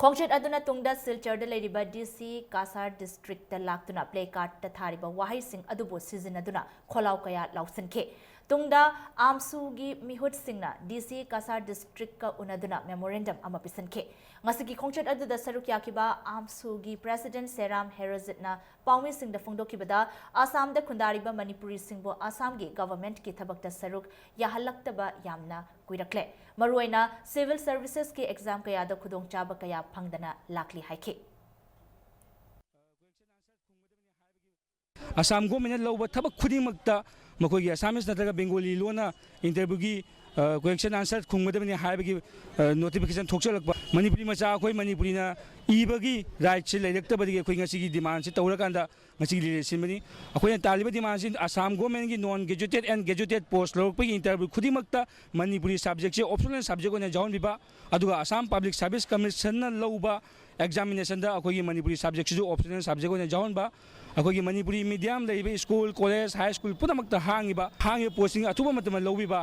ꯈꯣꯡꯆꯠ ꯑꯗꯨꯅ ꯇꯨꯡꯗ ꯁꯤꯜꯆꯔꯗ ꯂꯩꯔꯤꯕ D C ꯀꯁꯥꯔ District ꯇ ꯂꯥꯛꯇꯨꯅ placard ꯇ ꯊꯥꯔꯤꯕ ꯋꯥꯍꯩꯁꯤꯡ ꯑꯗꯨꯕꯨ ꯁꯤꯖꯤꯟꯅꯗꯨꯅ ꯈꯣꯜꯂꯥꯎ ꯀꯌꯥ ꯂꯥꯎꯁꯤꯟꯈꯤ꯫ ꯇꯨꯡꯗ AMSU ꯒꯤ ꯃꯤꯍꯨꯠꯁꯤꯡꯅ D C ꯀꯁꯥꯔ District ꯀ ꯎꯅꯗꯨꯅ memorandum ꯑꯃ ꯄꯤꯁꯤꯟꯈꯤ꯫ ꯉꯁꯤꯒꯤ ꯈꯣꯡꯆꯠ ꯑꯗꯨꯗ ꯁꯔꯨꯛ ꯌꯥꯈꯤꯕ AMSU ꯒꯤ President ꯁꯦꯔꯥꯝ ꯍꯦꯔꯣꯖꯤꯠꯅ ꯄꯥꯎꯃꯤꯁꯤꯡꯗ ꯐꯣꯡꯗꯣꯛꯈꯤꯕꯗ, ꯑꯁꯥꯝꯗ ꯈꯨꯟꯗꯥꯔꯤꯕ ꯃꯅꯤꯄꯨꯔꯤꯁꯤꯡꯕꯨ ꯑꯁꯥꯝꯒꯤ government ꯀꯤ ꯊꯕꯛꯇ ꯁꯔꯨꯛ ꯌꯥꯍꯜꯂꯛꯇꯕ ꯌꯥꯝꯅ ꯀꯨꯏꯔꯛꯂꯦ꯫ ꯃꯔꯨꯑꯣꯏꯅ civil services ꯀꯤ exam ꯀꯌꯥꯗ ꯈꯨꯗꯣꯡꯆꯥꯕ ꯀꯌꯥ ꯐꯪꯗꯅ ꯂꯥꯛꯂꯤ ꯍꯥꯏꯈꯤ꯫ ꯑꯁꯥꯝ ꯒꯣꯔꯃꯦꯟꯅ ꯂꯧꯕ ꯊꯕꯛ ꯈꯨꯗꯤꯡꯃꯛꯇ ꯃꯈꯣꯏꯒꯤ ꯑꯁꯥꯃꯤꯁ ꯅꯠꯇ꯭ꯔꯒ ꯕꯦꯡꯒꯣꯂꯤ ꯂꯣꯟꯅ interview ꯒꯤ question answer ꯈꯨꯝꯒꯗꯕꯅꯤ ꯍꯥꯏꯕꯒꯤ notification ꯊꯣꯛꯆꯜꯂꯛꯄ꯫ ꯃꯅꯤꯄꯨꯔꯤ ꯃꯆꯥ ꯑꯩꯈꯣꯏ ꯃꯅꯤꯄꯨꯔꯤꯅ ꯏꯕꯒꯤ right ꯁꯤ ꯂꯩꯔꯛꯇꯕꯗꯒꯤ ꯑꯩꯈꯣꯏ ꯉꯁꯤꯒꯤ demand ꯁꯤ ꯇꯧꯔꯀꯥꯟꯗ ꯉꯁꯤꯒꯤ rally ꯁꯤꯟꯕꯅꯤ꯫ ꯑꯩꯈꯣꯏꯅ ꯇꯥꯜꯂꯤꯕ demand ꯁꯤ ꯑꯁꯥꯝ ꯒꯣꯔꯃꯦꯟꯒꯤ non gazetted and gazetted post ꯂꯧꯔꯛꯄꯒꯤ interview ꯈꯨꯗꯤꯡꯃꯛꯇ ꯃꯅꯤꯄꯨꯔꯤ subject ꯁꯦ optional subject ꯑꯣꯏꯅ ꯌꯥꯎꯍꯟꯕꯤꯕ, ꯑꯗꯨꯒ ꯑꯁꯥꯝ Public Service Commission ꯅ ꯂꯧꯕ examination ꯗ ꯑꯩꯈꯣꯏꯒꯤ ꯃꯅꯤꯄꯨꯔꯤ subject ꯁꯤꯁꯨ optional subject ꯑꯣꯏꯅ ꯌꯥꯎꯍꯟꯕ, ꯑꯩꯈꯣꯏꯒꯤ ꯃꯅꯤꯄꯨꯔꯤ medium ꯂꯩꯔꯤꯕ school, college, high school ꯄꯨꯝꯅꯃꯛꯇ ꯍꯥꯡꯉꯤꯕ, ꯍꯥꯡꯉꯤꯕ post ꯁꯤꯡ ꯑꯊꯨꯕ ꯃꯇꯝꯗ ꯂꯧꯕꯤꯕ꯫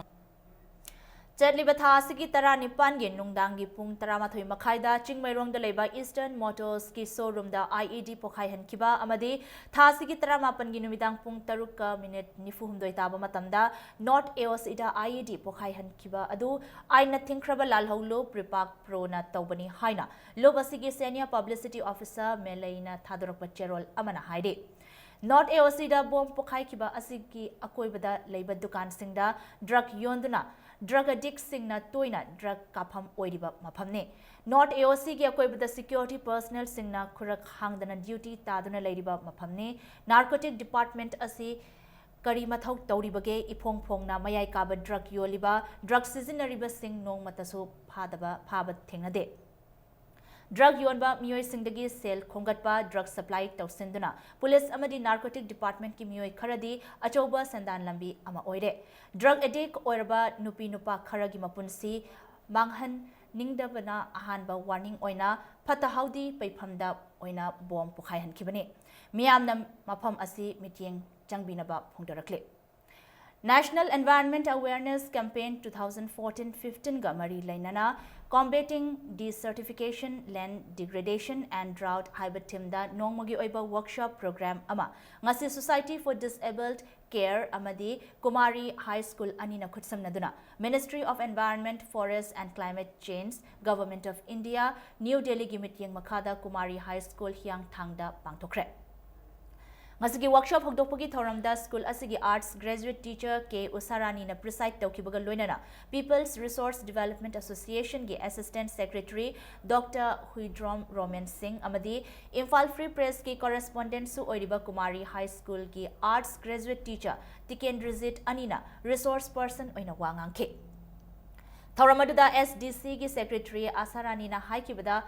ꯆꯠꯂꯤꯕ ꯊꯥ ꯑꯁꯤꯒꯤ ꯇꯔꯥꯅꯤꯄꯥꯟꯒꯤ ꯅꯨꯡꯗꯥꯡꯒꯤ ꯄꯨꯡ ꯇꯔꯥꯃꯥꯊꯣꯏ ꯃꯈꯥꯏꯗ ꯆꯤꯡꯃꯩꯔꯣꯡꯗ ꯂꯩꯕ Eastern Motors ꯀꯤ showroom the I E D ꯄꯣꯈꯥꯏꯍꯟꯈꯤꯕ ꯑꯃꯗꯤ ꯊꯥ ꯑꯁꯤꯒꯤ ꯇꯔꯥꯃꯥꯄꯟꯒꯤ ꯅꯨꯃꯤꯗꯥꯡ ꯄꯨꯡ ꯇꯔꯨꯛꯀ minute ꯅꯤꯐꯨ ꯍꯨꯝꯗꯣꯏ ꯇꯥꯕ ꯃꯇꯝꯗ North A O C the I E D ꯄꯣꯈꯥꯏꯍꯟꯈꯤꯕ ꯑꯗꯨ ꯑꯥꯏꯟꯅ ꯊꯤꯡꯈ꯭ꯔꯕ ꯂꯥꯜꯍꯧꯂꯨꯞ ꯔꯤꯄꯥꯛ ꯄ꯭ꯔꯣꯅ ꯇꯧꯕꯅꯤ ꯍꯥꯏꯅ ꯂꯨꯞ ꯑꯁꯤꯒꯤ senior publicity officer ꯃꯦꯂꯩꯅ ꯊꯥꯗꯣꯔꯛꯄ ꯆꯦꯔꯣꯜ ꯑꯃꯅ ꯍꯥꯏꯔꯤ꯫ North A O C the bomb ꯄꯣꯈꯥꯏꯈꯤꯕ ꯑꯁꯤꯒꯤ ꯑꯀꯣꯏꯕꯗ ꯂꯩꯕ ꯗꯨꯀꯥꯟꯁꯤꯡꯗ drug ꯌꯣꯟꯗꯨꯅ drug addictꯁꯤꯡꯅ ꯇꯣꯏꯅ drug ꯀꯥꯞꯐꯝ ꯑꯣꯏꯔꯤꯕ ꯃꯐꯝꯅꯤ꯫ North AOCꯒꯤ ꯑꯀꯣꯏꯕꯗ security personnelꯁꯤꯡꯅ ꯈꯨꯔꯛ ꯍꯥꯡꯗꯅ duty ꯇꯥꯗꯨꯅ ꯂꯩꯔꯤꯕ ꯃꯐꯝꯅꯤ꯫ Narcotic Department ꯑꯁꯤ ꯀꯔꯤ ꯃꯊꯧ ꯇꯧꯔꯤꯕꯒꯦ? ꯏꯐꯣꯡ ꯐꯣꯡꯅ ꯃꯌꯥꯏ ꯀꯥꯕ drug ꯌꯣꯜꯂꯤꯕ, drug ꯁꯤꯖꯤꯟꯅꯔꯤꯕꯁꯤꯡ ꯅꯣꯡꯃꯇꯁꯨ ꯐꯥꯗꯕ, ꯐꯥꯕ ꯊꯦꯡꯅꯗꯦ꯫ Drug ꯌꯣꯟꯕ ꯃꯤꯑꯣꯏꯁꯤꯡꯗꯒꯤ ꯁꯦꯜ ꯈꯣꯝꯒꯠꯄ, drug supply ꯇꯧꯁꯤꯟꯗꯨꯅ police ꯑꯃꯗꯤ narcotic departmentꯀꯤ ꯃꯤꯑꯣꯏ ꯈꯔꯗꯤ ꯑꯆꯧꯕ ꯁꯦꯟꯗꯥꯟ ꯂꯝꯕꯤ ꯑꯃ ꯑꯣꯏꯔꯦ꯫ Drug addict ꯑꯣꯏꯔꯕ ꯅꯨꯄꯤ ꯅꯨꯄꯥ ꯈꯔꯒꯤ ꯃꯄꯨꯟꯁꯤ ꯃꯥꯡꯍꯟꯅꯤꯡꯗꯕꯅ ꯑꯍꯥꯟꯕ warning ꯑꯣꯏꯅ ꯐꯠꯇ ꯍꯥꯎꯗꯤ ꯄꯩꯐꯝꯗ ꯑꯣꯏꯅ bomb ꯄꯣꯈꯥꯏꯍꯟꯈꯤꯕꯅꯤ꯫ ꯃꯤꯌꯥꯝꯅ ꯃꯐꯝ ꯑꯁꯤ ꯃꯤꯠꯌꯦꯡ ꯆꯪꯕꯤꯅꯕ ꯐꯣꯡꯗꯣꯔꯛꯂꯤ꯫ National Environment Awareness Campaign two thousand fourteen fifteen ꯒ ꯃꯔꯤ ꯂꯩꯅꯅ Combating Desertification, Land Degradation and Drought ꯍꯥꯏꯕ themeꯗ ꯅꯣꯡꯃꯒꯤ ꯑꯣꯏꯕ workshop program ꯑꯃ ꯉꯁꯤ Society for Disabled Care ꯑꯃꯗꯤ ꯀꯨꯃꯥꯔꯤ High School ꯑꯅꯤꯅ ꯈꯨꯠꯁꯝꯅꯗꯨꯅ Ministry of Environment, Forest and Climate Change, Government of India, New Delhiꯒꯤ ꯃꯤꯠꯌꯦꯡ ꯃꯈꯥꯗ ꯀꯨꯃꯥꯔꯤ High School ꯍꯤꯌꯥꯡꯊꯥꯡꯗ ꯄꯥꯡꯊꯣꯛꯈ꯭ꯔꯦ꯫ ꯉꯁꯤꯒꯤ workshop ꯍꯧꯗꯣꯛꯄꯒꯤ ꯊꯧꯔꯝꯗ school ꯑꯁꯤꯒꯤ arts graduate teacher ꯀꯦ ꯎꯁꯥꯔꯥꯅꯤꯅ preside ꯇꯧꯈꯤꯕꯒ ꯂꯣꯏꯅꯅ People's Resource Development Associationꯒꯤ Assistant Secretary Doctor Huidrom Roman ꯁꯤꯡ ꯑꯃꯗꯤ Imphal Free Pressꯀꯤ correspondentꯁꯨ ꯑꯣꯏꯔꯤꯕ Kumari High Schoolꯒꯤ arts graduate teacher Tikendrajit ꯑꯅꯤꯅ resource person ꯑꯣꯏꯅ ꯋꯥ ꯉꯥꯡꯈꯤ꯫ ꯊꯧꯔꯝ ꯑꯗꯨꯗ SDCꯒꯤ secretary ꯑꯁꯥꯔꯥꯅꯤꯅ ꯍꯥꯏꯈꯤꯕꯗ,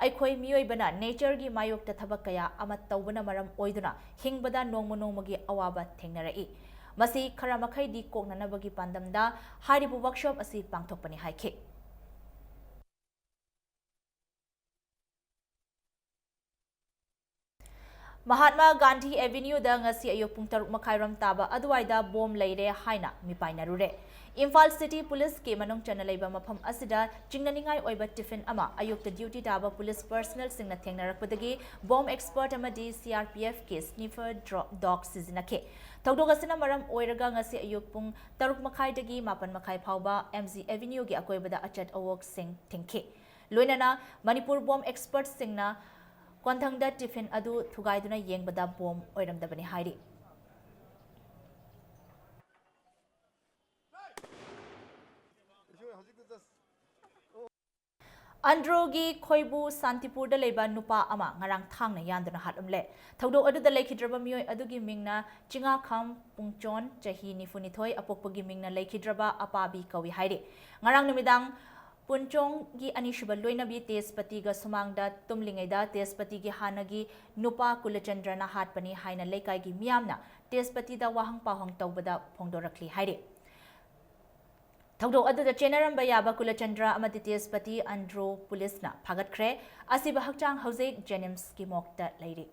ꯑꯩꯈꯣꯏ ꯃꯤꯑꯣꯏꯕꯅ natureꯒꯤ ꯃꯥꯌꯣꯛꯇ ꯊꯕꯛ ꯀꯌꯥ ꯑꯃ ꯇꯧꯕꯅ ꯃꯔꯝ ꯑꯣꯏꯗꯨꯅ ꯍꯤꯡꯕꯗ ꯅꯣꯡꯃ ꯅꯣꯡꯃꯒꯤ ꯑꯋꯥꯕ ꯊꯦꯡꯅꯔꯛꯏ꯫ ꯃꯁꯤ ꯈꯔ ꯃꯈꯩꯗꯤ ꯀꯣꯛꯅꯅꯕꯒꯤ ꯄꯥꯟꯗꯝꯗ ꯍꯥꯏꯔꯤꯕ workshop ꯑꯁꯤ ꯄꯥꯡꯊꯣꯛꯄꯅꯤ ꯍꯥꯏꯈꯤ꯫ ꯃꯍꯥꯠꯃꯥ ꯒꯥꯟꯙꯤ Avenueꯗ ꯉꯁꯤ ꯑꯌꯨꯛ ꯄꯨꯡ ꯇꯔꯨꯛ ꯃꯈꯥꯏꯔꯣꯝ ꯇꯥꯕ ꯑꯗꯨꯋꯥꯏꯗ bomb ꯂꯩꯔꯦ ꯍꯥꯏꯅ ꯃꯤꯄꯥꯏꯅꯔꯨꯔꯦ꯫ Imphal City Policeꯀꯤ ꯃꯅꯨꯡ ꯆꯟꯅ ꯂꯩꯕ ꯃꯐꯝ ꯑꯁꯤꯗ ꯆꯤꯡꯅꯅꯤꯡꯉꯥꯏ ꯑꯣꯏꯕ tiffin ꯑꯃ ꯑꯌꯨꯛꯇ duty ꯇꯥꯕ police personnelꯁꯤꯡꯅ ꯊꯦꯡꯅꯔꯛꯄꯗꯒꯤ bomb expert ꯑꯃꯗꯤ CRPFꯀꯤ sniffer dro-, dog ꯁꯤꯖꯤꯟꯅꯈꯤ꯫ ꯊꯧꯗꯣꯛ ꯑꯁꯤꯅ ꯃꯔꯝ ꯑꯣꯏꯔꯒ ꯉꯁꯤ ꯑꯌꯨꯛ ꯄꯨꯡ ꯇꯔꯨꯛ ꯃꯈꯥꯏꯗꯒꯤ ꯃꯥꯄꯟ ꯃꯈꯥꯏ ꯐꯥꯎꯕ MG Avenueꯒꯤ ꯑꯀꯣꯏꯕꯗ ꯑꯆꯠ ꯑꯋꯣꯛꯁꯤꯡ ꯊꯤꯡꯈꯤ꯫ ꯂꯣꯏꯅꯅ ꯃꯅꯤꯄꯨꯔ bomb expertꯁꯤꯡꯅ ꯀꯣꯟꯊꯪꯗ tiffin ꯑꯗꯨ ꯊꯨꯒꯥꯏꯗꯨꯅ ꯌꯦꯡꯕꯗ bomb ꯑꯣꯏꯔꯝꯗꯕꯅꯤ ꯍꯥꯏꯔꯤ꯫ ꯑꯟꯗ꯭ꯔꯣꯒꯤ ꯈꯣꯏꯕꯨ ꯁꯥꯟꯇꯤꯄꯨꯔꯗ ꯂꯩꯕ ꯅꯨꯄꯥ ꯑꯃ ꯉꯔꯥꯡ ꯊꯥꯡꯅ ꯌꯥꯟꯗꯨꯅ ꯍꯥꯠꯂꯝꯂꯦ꯫ ꯊꯧꯗꯣꯛ ꯑꯗꯨꯗ ꯂꯩꯈꯤꯗ꯭ꯔꯕ ꯃꯤꯑꯣꯏ ꯑꯗꯨꯒꯤ ꯃꯤꯡꯅ ꯆꯤꯉꯥꯈꯝ ꯄꯨꯡꯆꯣꯟ, ꯆꯍꯤ ꯅꯤꯐꯨꯅꯤꯊꯣꯏ, ꯑꯄꯣꯛꯄꯒꯤ ꯃꯤꯡꯅ ꯂꯩꯈꯤꯗ꯭ꯔꯕ ꯑꯄꯥꯕꯤ ꯀꯧꯏ ꯍꯥꯏꯔꯤ꯫ ꯉꯔꯥꯡ ꯅꯨꯃꯤꯗꯥꯡ ꯄꯨꯟꯆꯣꯡꯒꯤ ꯑꯅꯤꯁꯨꯕ ꯂꯣꯏꯅꯕꯤ ꯇꯦꯖꯄꯇꯤꯒ ꯁꯨꯃꯥꯡꯗ ꯇꯨꯝꯂꯤꯉꯩꯗ ꯇꯦꯖꯄꯇꯤꯒꯤ ꯍꯥꯟꯅꯒꯤ ꯅꯨꯄꯥ ꯀꯨꯂꯆꯟꯗ꯭ꯔꯅ ꯍꯥꯠꯄꯅꯤ ꯍꯥꯏꯅ ꯂꯩꯀꯥꯏꯒꯤ ꯃꯤꯌꯥꯝꯅ ꯇꯦꯖꯄꯇꯤꯗ ꯋꯥꯍꯪ ꯄꯥꯎꯍꯪ ꯇꯧꯕꯗ ꯐꯣꯡꯗꯣꯔꯛꯂꯤ ꯍꯥꯏꯔꯤ꯫ ꯊꯧꯗꯣꯛ ꯑꯗꯨꯗ ꯆꯦꯟꯅꯔꯝꯕ ꯌꯥꯕ ꯀꯨꯂꯆꯟꯗ꯭ꯔ ꯑꯃꯗꯤ ꯇꯦꯖꯄꯇꯤ ꯑꯟꯗ꯭ꯔꯣ ꯄꯨꯂꯤꯁꯅ ꯐꯥꯒꯠꯈ꯭ꯔꯦ꯫ ꯑꯁꯤꯕ ꯍꯛꯆꯥꯡ ꯍꯧꯖꯤꯛ ꯖꯦꯅꯤꯝꯁꯀꯤ ꯃꯣꯔꯒꯇ ꯂꯩꯔꯤ꯫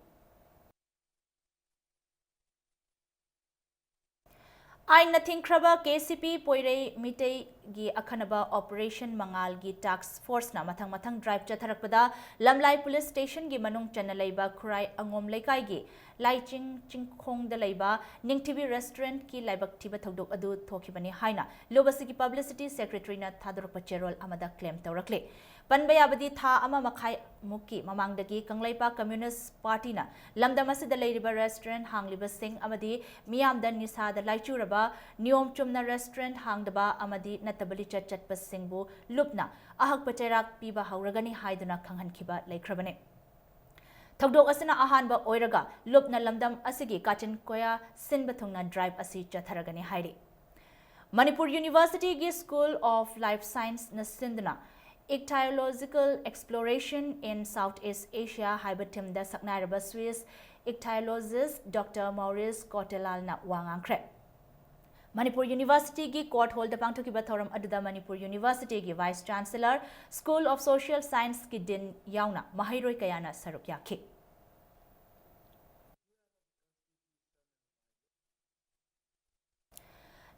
ꯑꯥꯏꯟꯅ ꯊꯤꯡꯈ꯭ꯔꯕ ꯀꯦ ꯁꯤ ꯄꯤ ꯄꯣꯏꯔꯩ ꯃꯤꯇꯩꯒꯤ ꯑꯈꯟꯅꯕ ꯑꯣꯄꯔꯦꯁꯟ ꯃꯉꯥꯜꯒꯤ ꯇꯥꯛꯁ ꯐꯣꯔꯁꯅ ꯃꯊꯪ ꯃꯊꯪ ꯗ꯭ꯔꯥꯏꯚ ꯆꯠꯊꯔꯛꯄꯗ ꯂꯝꯂꯥꯏ ꯄꯨꯂꯤꯁ ꯁ꯭ꯇꯦꯁꯟꯒꯤ ꯃꯅꯨꯡ ꯆꯟꯅ ꯂꯩꯕ ꯈꯨꯔꯥꯏ ꯑꯉꯣꯝ ꯂꯩꯀꯥꯏꯒꯤ ꯂꯥꯏꯆꯤꯡ ꯆꯤꯡꯈꯣꯡꯗ ꯂꯩꯕ ꯅꯤꯡꯊꯤꯕꯤ ꯔꯦꯁꯇꯨꯔꯦꯟꯠꯀꯤ ꯂꯥꯏꯕꯛ ꯊꯤꯕ ꯊꯧꯗꯣꯛ ꯑꯗꯨ ꯊꯣꯛꯈꯤꯕꯅꯤ ꯍꯥꯏꯅ ꯂꯨꯞ ꯑꯁꯤꯒꯤ ꯄꯕ꯭ꯂꯤꯁꯤꯇꯤ ꯁꯦꯀ꯭ꯔꯦꯇꯔꯤꯅ ꯊꯥꯗꯣꯔꯛꯄ ꯆꯦꯔꯣꯜ ꯑꯃꯗ ꯀ꯭ꯂꯦꯝ ꯇꯧꯔꯛꯂꯤ꯫ ꯄꯟꯕ ꯌꯥꯕꯗꯤ ꯊꯥ ꯑꯃ ꯃꯈꯥꯏ ꯃꯨꯛꯀꯤ ꯃꯃꯥꯡꯗꯒꯤ ꯀꯪꯂꯩꯄꯥꯛ ꯀꯝꯌꯨꯅꯤꯁ꯭ꯠ ꯄꯥꯔꯇꯤꯅ ꯂꯝꯗꯝ ꯑꯁꯤꯗ ꯂꯩꯔꯤꯕ ꯔꯦꯁꯇꯨꯔꯦꯟꯠ ꯍꯥꯡꯂꯤꯕꯁꯤꯡ ꯑꯃꯗꯤ ꯃꯤꯌꯥꯝꯗ ꯅꯤꯁꯥꯗ ꯂꯥꯏꯆꯨꯔꯕ ꯅꯤꯌꯣꯝ ꯆꯨꯝꯅ ꯔꯦꯁꯇꯨꯔꯦꯟꯠ ꯍꯥꯡꯗꯕ ꯑꯃꯗꯤ ꯅꯠꯇꯕ ꯂꯤꯆꯠ ꯆꯠꯄꯁꯤꯡꯕꯨ ꯂꯨꯞꯅ ꯑꯍꯛꯄ ꯆꯩꯔꯥꯛ ꯄꯤꯕ ꯍꯧꯔꯒꯅꯤ ꯍꯥꯏꯗꯨꯅ ꯈꯪꯍꯟꯈꯤꯕ ꯂꯩꯈ꯭ꯔꯕꯅꯤ꯫ ꯊꯧꯗꯣꯛ ꯑꯁꯤꯅ ꯑꯍꯥꯟꯕ ꯑꯣꯏꯔꯒ ꯂꯨꯞꯅ ꯂꯝꯗꯝ ꯑꯁꯤꯒꯤ ꯀꯥꯆꯤꯟ ꯀꯣꯌꯥ ꯁꯤꯟꯕ ꯊꯨꯡꯅ ꯗ꯭ꯔꯥꯏꯚ ꯑꯁꯤ ꯆꯠꯊꯔꯒꯅꯤ ꯍꯥꯏꯔꯤ꯫ ꯃꯅꯤꯄꯨꯔ ꯌꯨꯅꯤꯚꯔꯁꯤꯇꯤꯒꯤ ꯁ꯭ꯀꯨꯜ ꯑꯣꯐ ꯂꯥꯏꯐ ꯁꯥꯏꯟꯁꯅ ꯁꯤꯟꯗꯨꯅ Ichthyological Exploration in South East Asia ꯍꯥꯏꯕ ꯊꯤꯝꯗ ꯁꯛꯅꯥꯏꯔꯕ ꯁ꯭ꯋꯤꯁ ꯏꯛꯊꯥꯏꯑꯣꯂꯣꯖꯤꯁ꯭ꯠ ꯗꯣꯛꯇꯔ ꯃꯧꯔꯤꯁ ꯀꯣꯇꯦꯂꯥꯜꯅ ꯋꯥ ꯉꯥꯡꯈ꯭ꯔꯦ꯫ ꯃꯅꯤꯄꯨꯔ ꯌꯨꯅꯤꯚꯔꯁꯤꯇꯤꯒꯤ ꯀꯣꯔꯠ ꯍꯣꯜꯗ ꯄꯥꯡꯊꯣꯛꯈꯤꯕ ꯊꯧꯔꯝ ꯑꯗꯨꯗ ꯃꯅꯤꯄꯨꯔ ꯌꯨꯅꯤꯚꯔꯁꯤꯇꯤꯒꯤ vice chancellor, school of social ꯁꯥꯏꯟꯁꯀꯤ ꯗꯤꯟ ꯌꯥꯎꯅ ꯃꯍꯩꯔꯣꯏ ꯀꯌꯥꯅ ꯁꯔꯨꯛ ꯌꯥꯈꯤ꯫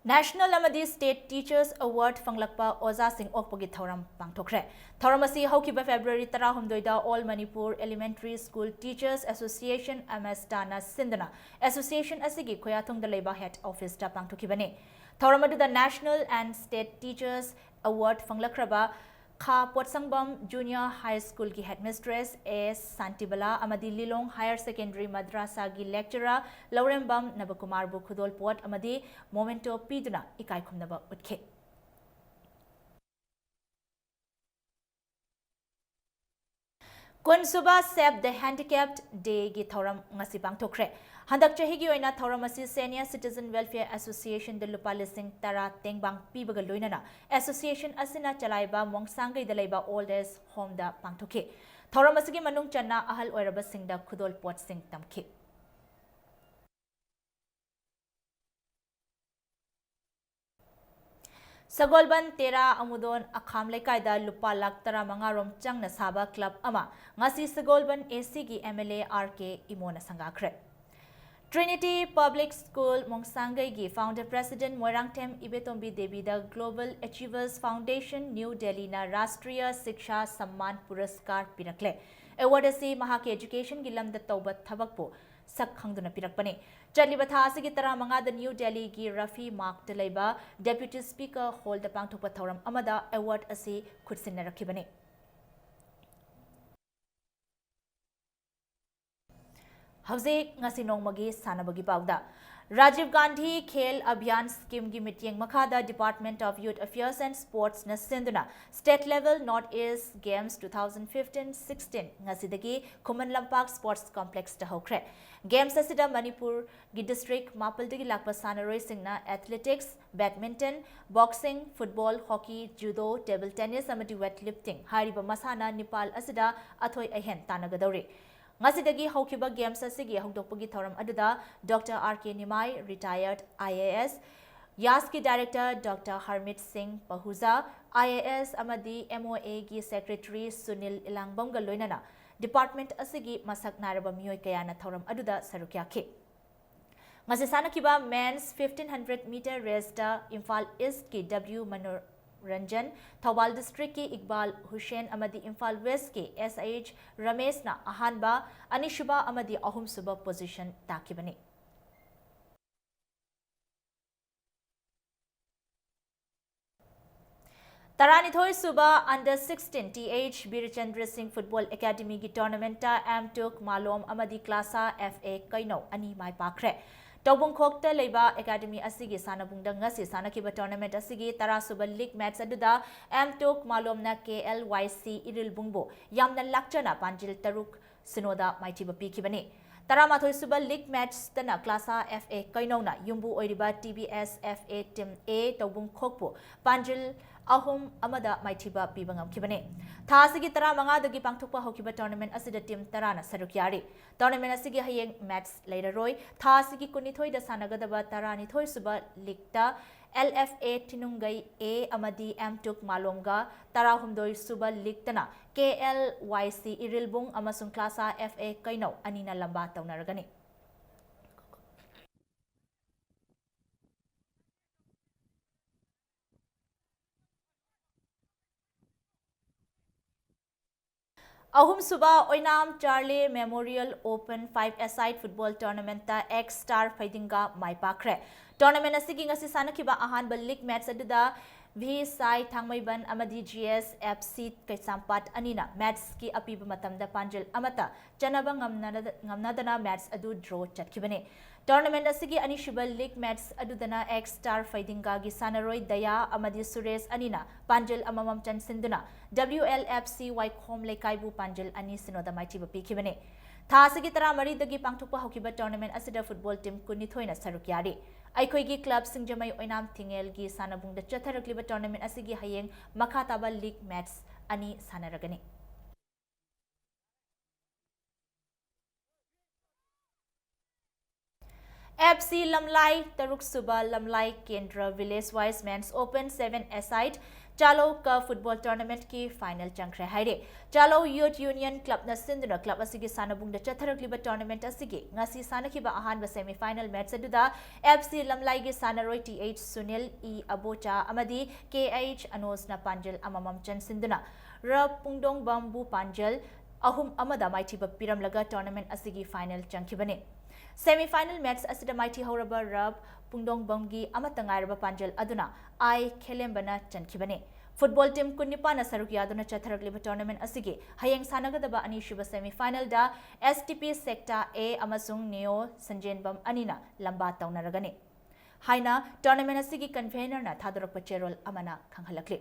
ꯅꯦꯁꯅꯦꯜ ꯑꯃꯗꯤ ꯁ꯭ꯇꯦꯠ ꯇꯤꯆꯔꯁ ꯑꯦꯋꯥꯔꯗ ꯐꯪꯂꯛꯄ ꯑꯣꯖꯥꯁꯤꯡ ꯑꯣꯛꯄꯒꯤ ꯊꯧꯔꯝ ꯄꯥꯡꯊꯣꯛꯈ꯭ꯔꯦ꯫ ꯊꯧꯔꯝ ꯑꯁꯤ ꯍꯧꯈꯤꯕ ꯐꯦꯕ꯭ꯔꯨꯋꯥꯔꯤ ꯇꯔꯥꯍꯨꯝꯗꯣꯏꯗ All Manipur Elementary School Teachers Association, ꯑꯃꯦꯁꯇꯥꯅ ꯁꯤꯟꯗꯨꯅ ꯑꯦꯁꯣꯁꯤꯌꯦꯁꯟ ꯑꯁꯤꯒꯤ ꯈꯨꯌꯥꯊꯣꯡꯗ ꯂꯩꯕ ꯍꯦꯗ ꯑꯣꯐꯤꯁꯇ ꯄꯥꯡꯊꯣꯛꯈꯤꯕꯅꯤ꯫ ꯊꯧꯔꯝ ꯑꯗꯨꯗ national and state teachers award ꯐꯪꯂꯛꯈ꯭ꯔꯕ ꯈꯥ ꯄꯣꯠꯁꯪꯕꯝ ꯖꯨꯅꯤꯌꯔ ꯍꯥꯏ ꯁ꯭ꯀꯨꯜꯒꯤ ꯍꯦꯗꯃꯤꯁꯇ꯭ꯔꯦꯁ ꯑꯦ ꯁꯥꯟꯇꯤꯕꯂꯥ ꯑꯃꯗꯤ ꯂꯤꯂꯣꯡ ꯍꯥꯌꯔ ꯁꯦꯀꯦꯟꯗꯔꯤ ꯃꯗ꯭ꯔꯥꯁꯥꯒꯤ ꯂꯦꯛꯆꯔꯔ ꯂꯧꯔꯦꯝꯕꯝ ꯅꯕꯀꯨꯃꯥꯔꯕꯨ ꯈꯨꯗꯣꯜꯄꯣꯠ ꯑꯃꯗꯤ ꯃꯣꯃꯦꯟꯇꯣ ꯄꯤꯗꯨꯅ ꯏꯀꯥꯏ ꯈꯨꯝꯅꯕ ꯎꯠꯈꯤ꯫ ꯀꯨꯟꯁꯨꯕ Save the Handicapped Day ꯒꯤ ꯊꯧꯔꯝ ꯉꯁꯤ ꯄꯥꯡꯊꯣꯛꯈ꯭ꯔꯦ꯫ ꯍꯟꯗꯛ ꯆꯍꯤꯒꯤ ꯑꯣꯏꯅ ꯊꯧꯔꯝ ꯑꯁꯤ Senior Citizen Welfare Association ꯗ ꯂꯨꯄꯥ ꯂꯤꯁꯤꯡ ꯇꯔꯥ ꯇꯦꯡꯕꯥꯡ ꯄꯤꯕꯒ ꯂꯣꯏꯅꯅ association ꯑꯁꯤꯅ ꯆꯂꯥꯏꯕ ꯃꯣꯡꯁꯥꯡꯒꯩꯗ ꯂꯩꯕ Old Age Home ꯗ ꯄꯥꯡꯊꯣꯛꯈꯤ꯫ ꯊꯧꯔꯝ ꯑꯁꯤꯒꯤ ꯃꯅꯨꯡ ꯆꯟꯅ ꯑꯍꯜ ꯑꯣꯏꯔꯕꯁꯤꯡꯗ ꯈꯨꯗꯣꯜ ꯄꯣꯠꯁꯤꯡ ꯇꯝꯈꯤ꯫ ꯁꯒꯣꯜꯕꯟ ꯇꯦꯔꯥ ꯑꯃꯨꯗꯣꯟ ꯑꯈꯥꯝ ꯂꯩꯀꯥꯏꯗ ꯂꯨꯄꯥ ꯂꯥꯈ ꯇꯔꯥꯃꯉꯥ ꯔꯣꯝ ꯆꯪꯅ ꯁꯥꯕ club ꯑꯃ ꯉꯁꯤ ꯁꯒꯣꯜꯕꯟ AC ꯒꯤ MLA RK ꯏꯃꯣꯅ ꯁꯪꯒꯥꯈ꯭ꯔꯦ꯫ Trinity Public School ꯃꯣꯡꯁꯥꯡꯒꯩꯒꯤ founder president Moirangthem ꯏꯕꯦꯇꯣꯝꯕꯤ ꯗꯦꯕꯤꯗ Global Achievers Foundation New Delhi ꯅ ꯔꯥꯁꯇ꯭ꯔꯤꯌ ꯁꯤꯛꯁꯥ ꯁꯝꯃꯥꯟ ꯄꯨꯔꯁꯀꯥꯔ ꯄꯤꯔꯛꯂꯦ꯫ Award ꯑꯁꯤ ꯃꯍꯥꯛꯀꯤ education ꯒꯤ ꯂꯝꯗ ꯇꯧꯕ ꯊꯕꯛꯄꯨ ꯁꯛ ꯈꯪꯗꯨꯅ ꯄꯤꯔꯛꯄꯅꯤ꯫ ꯆꯠꯂꯤꯕ ꯊꯥ ꯑꯁꯤꯒꯤ ꯇꯔꯥꯃꯉꯥꯗ New Delhi ꯒꯤ ꯔꯐꯤ ꯃꯥꯔꯛꯇ ꯂꯩꯕ Deputy Speaker Hall ꯗ ꯄꯥꯡꯊꯣꯛꯄ ꯊꯧꯔꯝ ꯑꯃꯗ award ꯑꯁꯤ ꯈꯨꯠꯁꯤꯟꯅꯔꯛꯈꯤꯕꯅꯤ꯫ ꯍꯧꯖꯤꯛ ꯉꯁꯤ ꯅꯣꯡꯃꯒꯤ ꯁꯥꯟꯅꯕꯒꯤ ꯄꯥꯎꯗ꯫ ꯔꯥꯖꯤꯚ ꯒꯥꯟꯙꯤ ꯈꯦꯜ ꯑꯚꯤꯌꯥꯟ scheme ꯒꯤ ꯃꯤꯠꯌꯦꯡ ꯃꯈꯥꯗ Department of Youth Affairs and Sports ꯅ ꯁꯤꯟꯗꯨꯅ State Level North East Games two thousand fifteen sixteen ꯉꯁꯤꯗꯒꯤ ꯈꯨꯃꯟ ꯂꯝꯄꯥꯛ Sports Complex ꯇ ꯍꯧꯈ꯭ꯔꯦ꯫ Games ꯑꯁꯤꯗ ꯃꯅꯤꯄꯨꯔꯒꯤ district ꯃꯥꯄꯜꯗꯒꯤ ꯂꯥꯛꯄ ꯁꯥꯟꯅꯔꯣꯏꯁꯤꯡꯅ athletics, badminton, boxing, football, hockey, judo, table tennis ꯑꯃꯗꯤ weightlifting ꯍꯥꯏꯔꯤꯕ ꯃꯁꯥꯟꯅ ꯅꯤꯄꯥꯜ ꯑꯁꯤꯗ ꯑꯊꯣꯏ ꯑꯍꯦꯟ ꯇꯥꯟꯅꯒꯗꯧꯔꯤ꯫ ꯉꯁꯤꯗꯒꯤ ꯍꯧꯈꯤꯕ games ꯑꯁꯤꯒꯤ ꯍꯧꯗꯣꯛꯄꯒꯤ ꯊꯧꯔꯝ ꯑꯗꯨꯗ Doctor R K ꯅꯤꯃꯥꯏ, retired IAS, ꯌꯥꯁꯀꯤ director Doctor ꯍꯔꯃꯤꯠ ꯁꯤꯡ ꯄꯍꯨꯖꯥ, IAS ꯑꯃꯗꯤ MOA ꯒꯤ secretary ꯁꯨꯅꯤꯜ ꯏꯂꯥꯡꯕꯝꯒ ꯂꯣꯏꯅꯅ department ꯑꯁꯤꯒꯤ ꯃꯁꯛ ꯅꯥꯏꯔꯕ ꯃꯤꯑꯣꯏ ꯀꯌꯥꯅ ꯊꯧꯔꯝ ꯑꯗꯨꯗ ꯁꯔꯨꯛ ꯌꯥꯈꯤ꯫ ꯉꯁꯤ ꯁꯥꯟꯅꯈꯤꯕ men's fifteen hundred meter race ꯇ ꯏꯝꯐꯥꯜ East ꯀꯤ W ꯃꯅꯣꯔꯟꯖꯟ, ꯊꯧꯕꯥꯜ district ꯀꯤ ꯏꯛꯕꯥꯜ ꯍꯨꯁꯦꯟ ꯑꯃꯗꯤ ꯏꯝꯐꯥꯜ West ꯀꯤ SH ꯔꯃꯦꯁꯅ ꯑꯍꯥꯟꯕ, ꯑꯅꯤꯁꯨꯕ ꯑꯃꯗꯤ ꯑꯍꯨꯝꯁꯨꯕ position ꯇꯥꯈꯤꯕꯅꯤ꯫ ꯇꯔꯥꯅꯤꯊꯣꯏ ꯁꯨꯕ Under sixteen TH ꯕꯤꯔꯆꯟꯗ꯭ꯔ ꯁꯤꯡ Football Academy ꯒꯤ tournament ꯇ M ꯇꯨꯛ ꯃꯥꯂꯣꯝ ꯑꯃꯗꯤ ꯀ꯭ꯂꯥꯁꯥ FA ꯀꯩꯅꯧ ꯑꯅꯤ ꯃꯥꯏ ꯄꯥꯛꯈ꯭ꯔꯦ꯫ ꯇꯧꯕꯨꯡꯈꯣꯛꯇ ꯂꯩꯕ ꯑꯦꯀꯥꯗꯃꯤ ꯑꯁꯤꯒꯤ ꯁꯥꯟꯅꯕꯨꯡꯗ ꯉꯁꯤ ꯁꯥꯟꯅꯈꯤꯕ tournament ꯑꯁꯤꯒꯤ ꯇꯔꯥ ꯁꯨꯕ league match ꯑꯗꯨꯗ M Tuk Malomꯅ K L Y C ꯏꯔꯤꯜꯕꯨꯡꯕꯨ ꯌꯥꯝꯅ ꯂꯥꯛꯆꯅ ꯄꯥꯟꯖꯤꯜ ꯇꯔꯨꯛ ꯁꯤꯅꯣꯗ ꯃꯥꯏꯊꯤꯕ ꯄꯤꯈꯤꯕꯅꯤ꯫ ꯇꯔꯥꯃꯥꯊꯣꯏ ꯁꯨꯕ league matchꯇꯅ ꯀ꯭ꯂꯥꯁꯥ F A ꯀꯩꯅꯧꯅ ꯌꯨꯝꯕꯨ ꯑꯣꯏꯔꯤꯕ T B S F A team A ꯇꯧꯕꯨꯡꯈꯣꯛꯄꯨ ꯄꯥꯟꯖꯤꯜ ꯑꯍꯨꯝ ꯑꯃꯗ ꯃꯥꯏꯊꯤꯕ ꯄꯤꯕ ꯉꯝꯈꯤꯕꯅꯤ꯫ ꯊꯥ ꯑꯁꯤꯒꯤ ꯇꯔꯥꯃꯉꯥꯗꯒꯤ ꯄꯥꯡꯊꯣꯛꯄ ꯍꯧꯈꯤꯕ tournament ꯑꯁꯤꯗ team ꯇꯔꯥꯅ ꯁꯔꯨꯛ ꯌꯥꯔꯤ꯫ Tournament ꯑꯁꯤꯒꯤ ꯍꯌꯦꯡ match ꯂꯩꯔꯔꯣꯏ꯫ ꯊꯥ ꯑꯁꯤꯒꯤ ꯀꯨꯟꯅꯤꯊꯣꯏꯗ ꯁꯥꯟꯅꯒꯗꯕ ꯇꯔꯥꯅꯤꯊꯣꯏ ꯁꯨꯕ leagueꯇ L F A ꯊꯤꯅꯨꯡꯒꯩ A ꯑꯃꯗꯤ M Tuk Malomꯒ, ꯇꯔꯥꯍꯨꯝꯗꯣꯏ ꯁꯨꯕ leagueꯇꯅ K L Y C Irilbung ꯑꯃꯁꯨꯡ ꯀ꯭ꯂꯥꯁꯥ F A ꯀꯩꯅꯧ ꯑꯅꯤꯅ ꯂꯝꯕꯥ ꯇꯧꯅꯔꯒꯅꯤ꯫ ꯑꯍꯨꯝꯁꯨꯕ Oinam Charlie Memorial Open five-a-side football tournamentꯇ X Star ꯐꯩꯗꯤꯡꯒꯥ ꯃꯥꯏ ꯄꯥꯛꯈ꯭ꯔꯦ꯫ Tournament ꯑꯁꯤꯒꯤ ꯉꯁꯤ ꯁꯥꯟꯅꯈꯤꯕ ꯑꯍꯥꯟꯕ league match ꯑꯗꯨꯗ V ꯁꯥꯏ ꯊꯥꯡꯃꯩꯕꯟ ꯑꯃꯗꯤ G S F C ꯀꯩꯁꯥꯝꯄꯥꯠ ꯑꯅꯤꯅ matchꯀꯤ ꯑꯄꯤꯕ ꯃꯇꯝꯗ ꯄꯥꯟꯖꯤꯜ ꯑꯃꯠꯇ ꯆꯟꯅꯕ ꯉꯝꯅ-, ꯉꯝꯅꯗꯅ match ꯑꯗꯨ draw ꯆꯠꯈꯤꯕꯅꯤ꯫ Tournament ꯑꯁꯤꯒꯤ ꯑꯅꯤꯁꯨꯕ league match ꯑꯗꯨꯗꯅ X Star ꯐꯩꯗꯤꯡꯒꯥꯒꯤ ꯁꯥꯟꯅꯔꯣꯏ ꯗꯌꯥ ꯑꯃꯗꯤ ꯁꯨꯔꯦꯁ ꯑꯅꯤꯅ ꯄꯥꯟꯖꯤꯜ ꯑꯃꯃꯝ ꯆꯟꯁꯤꯟꯗꯨꯅ W L F C ꯋꯥꯏꯈꯣꯝ ꯂꯩꯀꯥꯏꯕꯨ ꯄꯥꯟꯖꯤꯜ ꯑꯅꯤ ꯁꯤꯅꯣꯗ ꯃꯥꯏꯊꯤꯕ ꯄꯤꯈꯤꯕꯅꯤ꯫ ꯊꯥ ꯑꯁꯤꯒꯤ ꯇꯔꯥꯃꯔꯤꯗꯒꯤ ꯄꯥꯡꯊꯣꯛꯄ ꯍꯧꯈꯤꯕ tournament ꯑꯁꯤꯗ football team ꯀꯨꯟꯅꯤꯊꯣꯏꯅ ꯁꯔꯨꯛ ꯌꯥꯔꯤ꯫ ꯑꯩꯈꯣꯏꯒꯤ club ꯁꯤꯡꯖꯃꯩ ꯑꯣꯏꯅꯥꯝ ꯊꯤꯡꯉꯦꯜꯒꯤ ꯁꯥꯟꯅꯕꯨꯡꯗ ꯆꯠꯊꯔꯛꯂꯤꯕ tournament ꯑꯁꯤꯒꯤ ꯍꯌꯦꯡ ꯃꯈꯥ ꯇꯥꯕ league match ꯑꯅꯤ ꯁꯥꯟꯅꯔꯒꯅꯤ꯫ F C ꯂꯝꯂꯥꯏ, ꯇꯔꯨꯛ ꯁꯨꯕ ꯂꯝꯂꯥꯏ ꯀꯦꯟꯗ꯭ꯔ village wise men's open seven-a-side ꯆꯥꯂꯧ Cup football tournamentꯀꯤ final ꯆꯪꯈ꯭ꯔꯦ ꯍꯥꯏꯔꯦ꯫ ꯆꯥꯂꯧ Youth Union Clubꯅ ꯁꯤꯟꯗꯨꯅ club ꯑꯁꯤꯒꯤ ꯁꯥꯟꯅꯕꯨꯡꯗ ꯆꯠꯊꯔꯛꯂꯤꯕ tournament ꯑꯁꯤꯒꯤ ꯉꯁꯤ ꯁꯥꯟꯅꯈꯤꯕ ꯑꯍꯥꯟꯕ semi final match ꯑꯗꯨꯗ F C ꯂꯝꯂꯥꯏꯒꯤ ꯁꯥꯟꯅꯔꯣꯏ T H ꯁꯨꯅꯤꯜ, E ꯑꯕꯣꯆꯥ ꯑꯃꯗꯤ K H ꯑꯅꯣꯁꯅ ꯄꯥꯟꯖꯜ ꯑꯃꯃꯝ ꯆꯟꯁꯤꯟꯗꯨꯅ ꯔ ꯄꯨꯡꯗꯣꯡꯕꯝꯕꯨ ꯄꯥꯟꯖꯜ ꯑꯍꯨꯝ ꯑꯃꯗ ꯃꯥꯏꯊꯤꯕ ꯄꯤꯔꯝꯂꯒ tournament ꯑꯁꯤꯒꯤ final ꯆꯪꯈꯤꯕꯅꯤ꯫ Semi final match ꯑꯁꯤꯗ ꯃꯥꯏꯊꯤ ꯍꯧꯔꯕ ꯔ ꯄꯨꯡꯗꯣꯡꯕꯝꯒꯤ ꯑꯃꯠꯇ ꯉꯥꯏꯔꯕ ꯄꯥꯟꯖꯜ ꯑꯗꯨꯅ I ꯈꯦꯂꯦꯝꯕꯅ ꯆꯟꯈꯤꯕꯅꯤ꯫ Football team ꯀꯨꯟꯅꯤꯄꯥꯟꯅ ꯁꯔꯨꯛ ꯌꯥꯗꯨꯅ ꯆꯠꯊꯔꯛꯂꯤꯕ tournament ꯑꯁꯤꯒꯤ ꯍꯌꯦꯡ ꯁꯥꯟꯅꯒꯗꯕ ꯑꯅꯤꯁꯨꯕ semi final the S T P Sector A ꯑꯃꯁꯨꯡ Neo ꯁꯟꯖꯦꯟꯕꯝ ꯑꯅꯤꯅ ꯂꯝꯕꯥ ꯇꯧꯅꯔꯒꯅꯤ ꯍꯥꯏꯅ tournament ꯑꯁꯤꯒꯤ convener ꯅ ꯊꯥꯗꯣꯔꯛꯄ ꯆꯦꯔꯣꯜ ꯑꯃꯅ ꯈꯪꯍꯜꯂꯛꯂꯤ꯫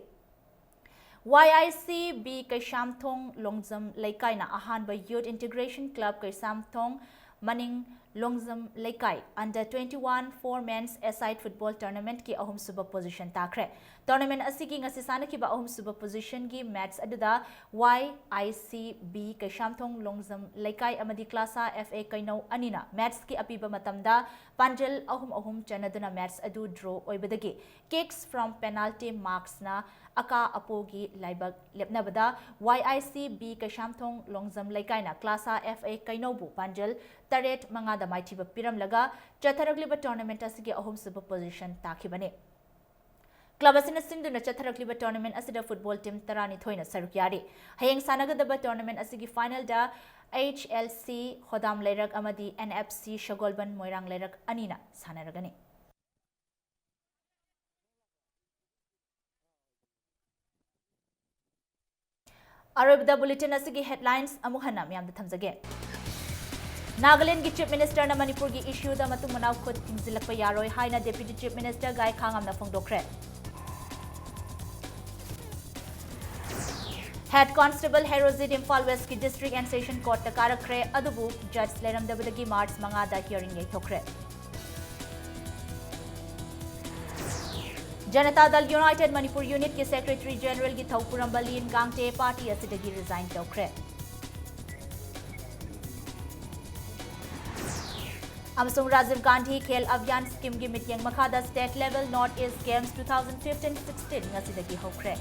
Y I C B Keishamthong Longjam ꯂꯩꯀꯥꯏꯅ ꯑꯍꯥꯟꯕ Youth Integration Club ꯀꯩꯁꯥꯝꯊꯣꯡ ꯃꯅꯤꯡ ꯂꯣꯡꯖꯝ ꯂꯩꯀꯥꯏ under twenty-one four men's aside football tournament ꯀꯤ ꯑꯍꯨꯝꯁꯨꯕ position ꯇꯥꯈ꯭ꯔꯦ꯫ Tournament ꯑꯁꯤꯒꯤ ꯉꯁꯤ ꯁꯥꯟꯅꯈꯤꯕ ꯑꯍꯨꯝꯁꯨꯕ position ꯒꯤ match ꯑꯗꯨꯗ Y I C B Keishamthong Longjam ꯂꯩꯀꯥꯏ ꯑꯃꯗꯤ ꯀ꯭ꯂꯥꯁꯥ F A ꯀꯩꯅꯧ ꯑꯅꯤꯅ match ꯀꯤ ꯑꯄꯤꯕ ꯃꯇꯝꯗ ꯄꯥꯟꯖꯜ ꯑꯍꯨꯝ ꯑꯍꯨꯝ ꯆꯟꯅꯗꯨꯅ match ꯑꯗꯨ draw ꯑꯣꯏꯕꯗꯒꯤ kicks from penalty marks ꯅ ꯑꯀꯥ ꯑꯄꯣꯒꯤ ꯂꯥꯏꯕꯛ ꯂꯦꯞꯅꯕꯗ Y I C B Keishamthong Longjam ꯂꯩꯀꯥꯏꯅ ꯀ꯭ꯂꯥꯁꯥ F A ꯀꯩꯅꯧꯕꯨ ꯄꯥꯟꯖꯜ ꯇꯔꯦꯠ ꯃꯉꯥꯗ ꯃꯥꯏꯊꯤꯕ ꯄꯤꯔꯝꯂꯒ ꯆꯠꯊꯔꯛꯂꯤꯕ tournament ꯑꯁꯤꯒꯤ ꯑꯍꯨꯝꯁꯨꯕ position ꯇꯥꯈꯤꯕꯅꯤ꯫ Club ꯑꯁꯤꯅ ꯁꯤꯟꯗꯨꯅ ꯆꯠꯊꯔꯛꯂꯤꯕ tournament ꯑꯁꯤꯗ football team ꯇꯔꯥꯅꯤꯊꯣꯏꯅ ꯁꯔꯨꯛ ꯌꯥꯔꯤ꯫ ꯍꯌꯦꯡ ꯁꯥꯟꯅꯒꯗꯕ tournament ꯑꯁꯤꯒꯤ final ꯗ H L C ꯈꯣꯗꯥꯝ ꯂꯩꯔꯛ ꯑꯃꯗꯤ N F C ꯁꯒꯣꯜꯕꯟ ꯃꯣꯏꯔꯥꯡ ꯂꯩꯔꯛ ꯑꯅꯤꯅ ꯁꯥꯟꯅꯔꯒꯅꯤ꯫ ꯑꯔꯣꯏꯕꯗ bulletin ꯑꯁꯤꯒꯤ headlines ꯑꯃꯨꯛ ꯍꯟꯅ ꯃꯤꯌꯥꯝꯗ ꯊꯝꯖꯒꯦ꯫ ꯅꯥꯒꯥꯂꯦꯟꯗꯒꯤ Chief Minister ꯅ ꯃꯅꯤꯄꯨꯔꯒꯤ issue ꯗ ꯃꯇꯨꯡ ꯃꯅꯥꯎ ꯈꯨꯠ ꯊꯤꯡꯖꯤꯜꯂꯛꯄ ꯌꯥꯔꯣꯏ ꯍꯥꯏꯅ Deputy Chief Minister ꯒꯥꯏꯈꯥꯉꯝꯅ ꯐꯣꯡꯗꯣꯛꯈ꯭ꯔꯦ꯫ Head Constable Herojit Imphal West ꯀꯤ District and Session Court ꯇ ꯀꯥꯔꯛꯈ꯭ꯔꯦ, ꯑꯗꯨꯕꯨ judge ꯂꯩꯔꯝꯗꯕꯗꯒꯤ March ꯃꯉꯥꯗ hearing ꯌꯩꯊꯣꯛꯈ꯭ꯔꯦ꯫ ꯖꯅꯇꯥ ꯗꯜ United ꯃꯅꯤꯄꯨꯔ unit ꯀꯤ Secretary General ꯒꯤ ꯊꯧ ꯄꯨꯔꯝꯕ ꯂꯤꯟ ꯒꯥꯡꯇꯦ party ꯑꯁꯤꯗꯒꯤ resign ꯇꯧꯈ꯭ꯔꯦ꯫ ꯑꯃꯁꯨꯡ ꯔꯥꯖꯤꯚ ꯒꯥꯟꯙꯤ ꯈꯦꯜ ꯑꯚꯤꯌꯥꯟ scheme ꯒꯤ ꯃꯤꯠꯌꯦꯡ ꯃꯈꯥꯗ state level North East Games two thousand fifteen sixteen ꯉꯁꯤꯗꯒꯤ ꯍꯧꯈ꯭ꯔꯦ꯫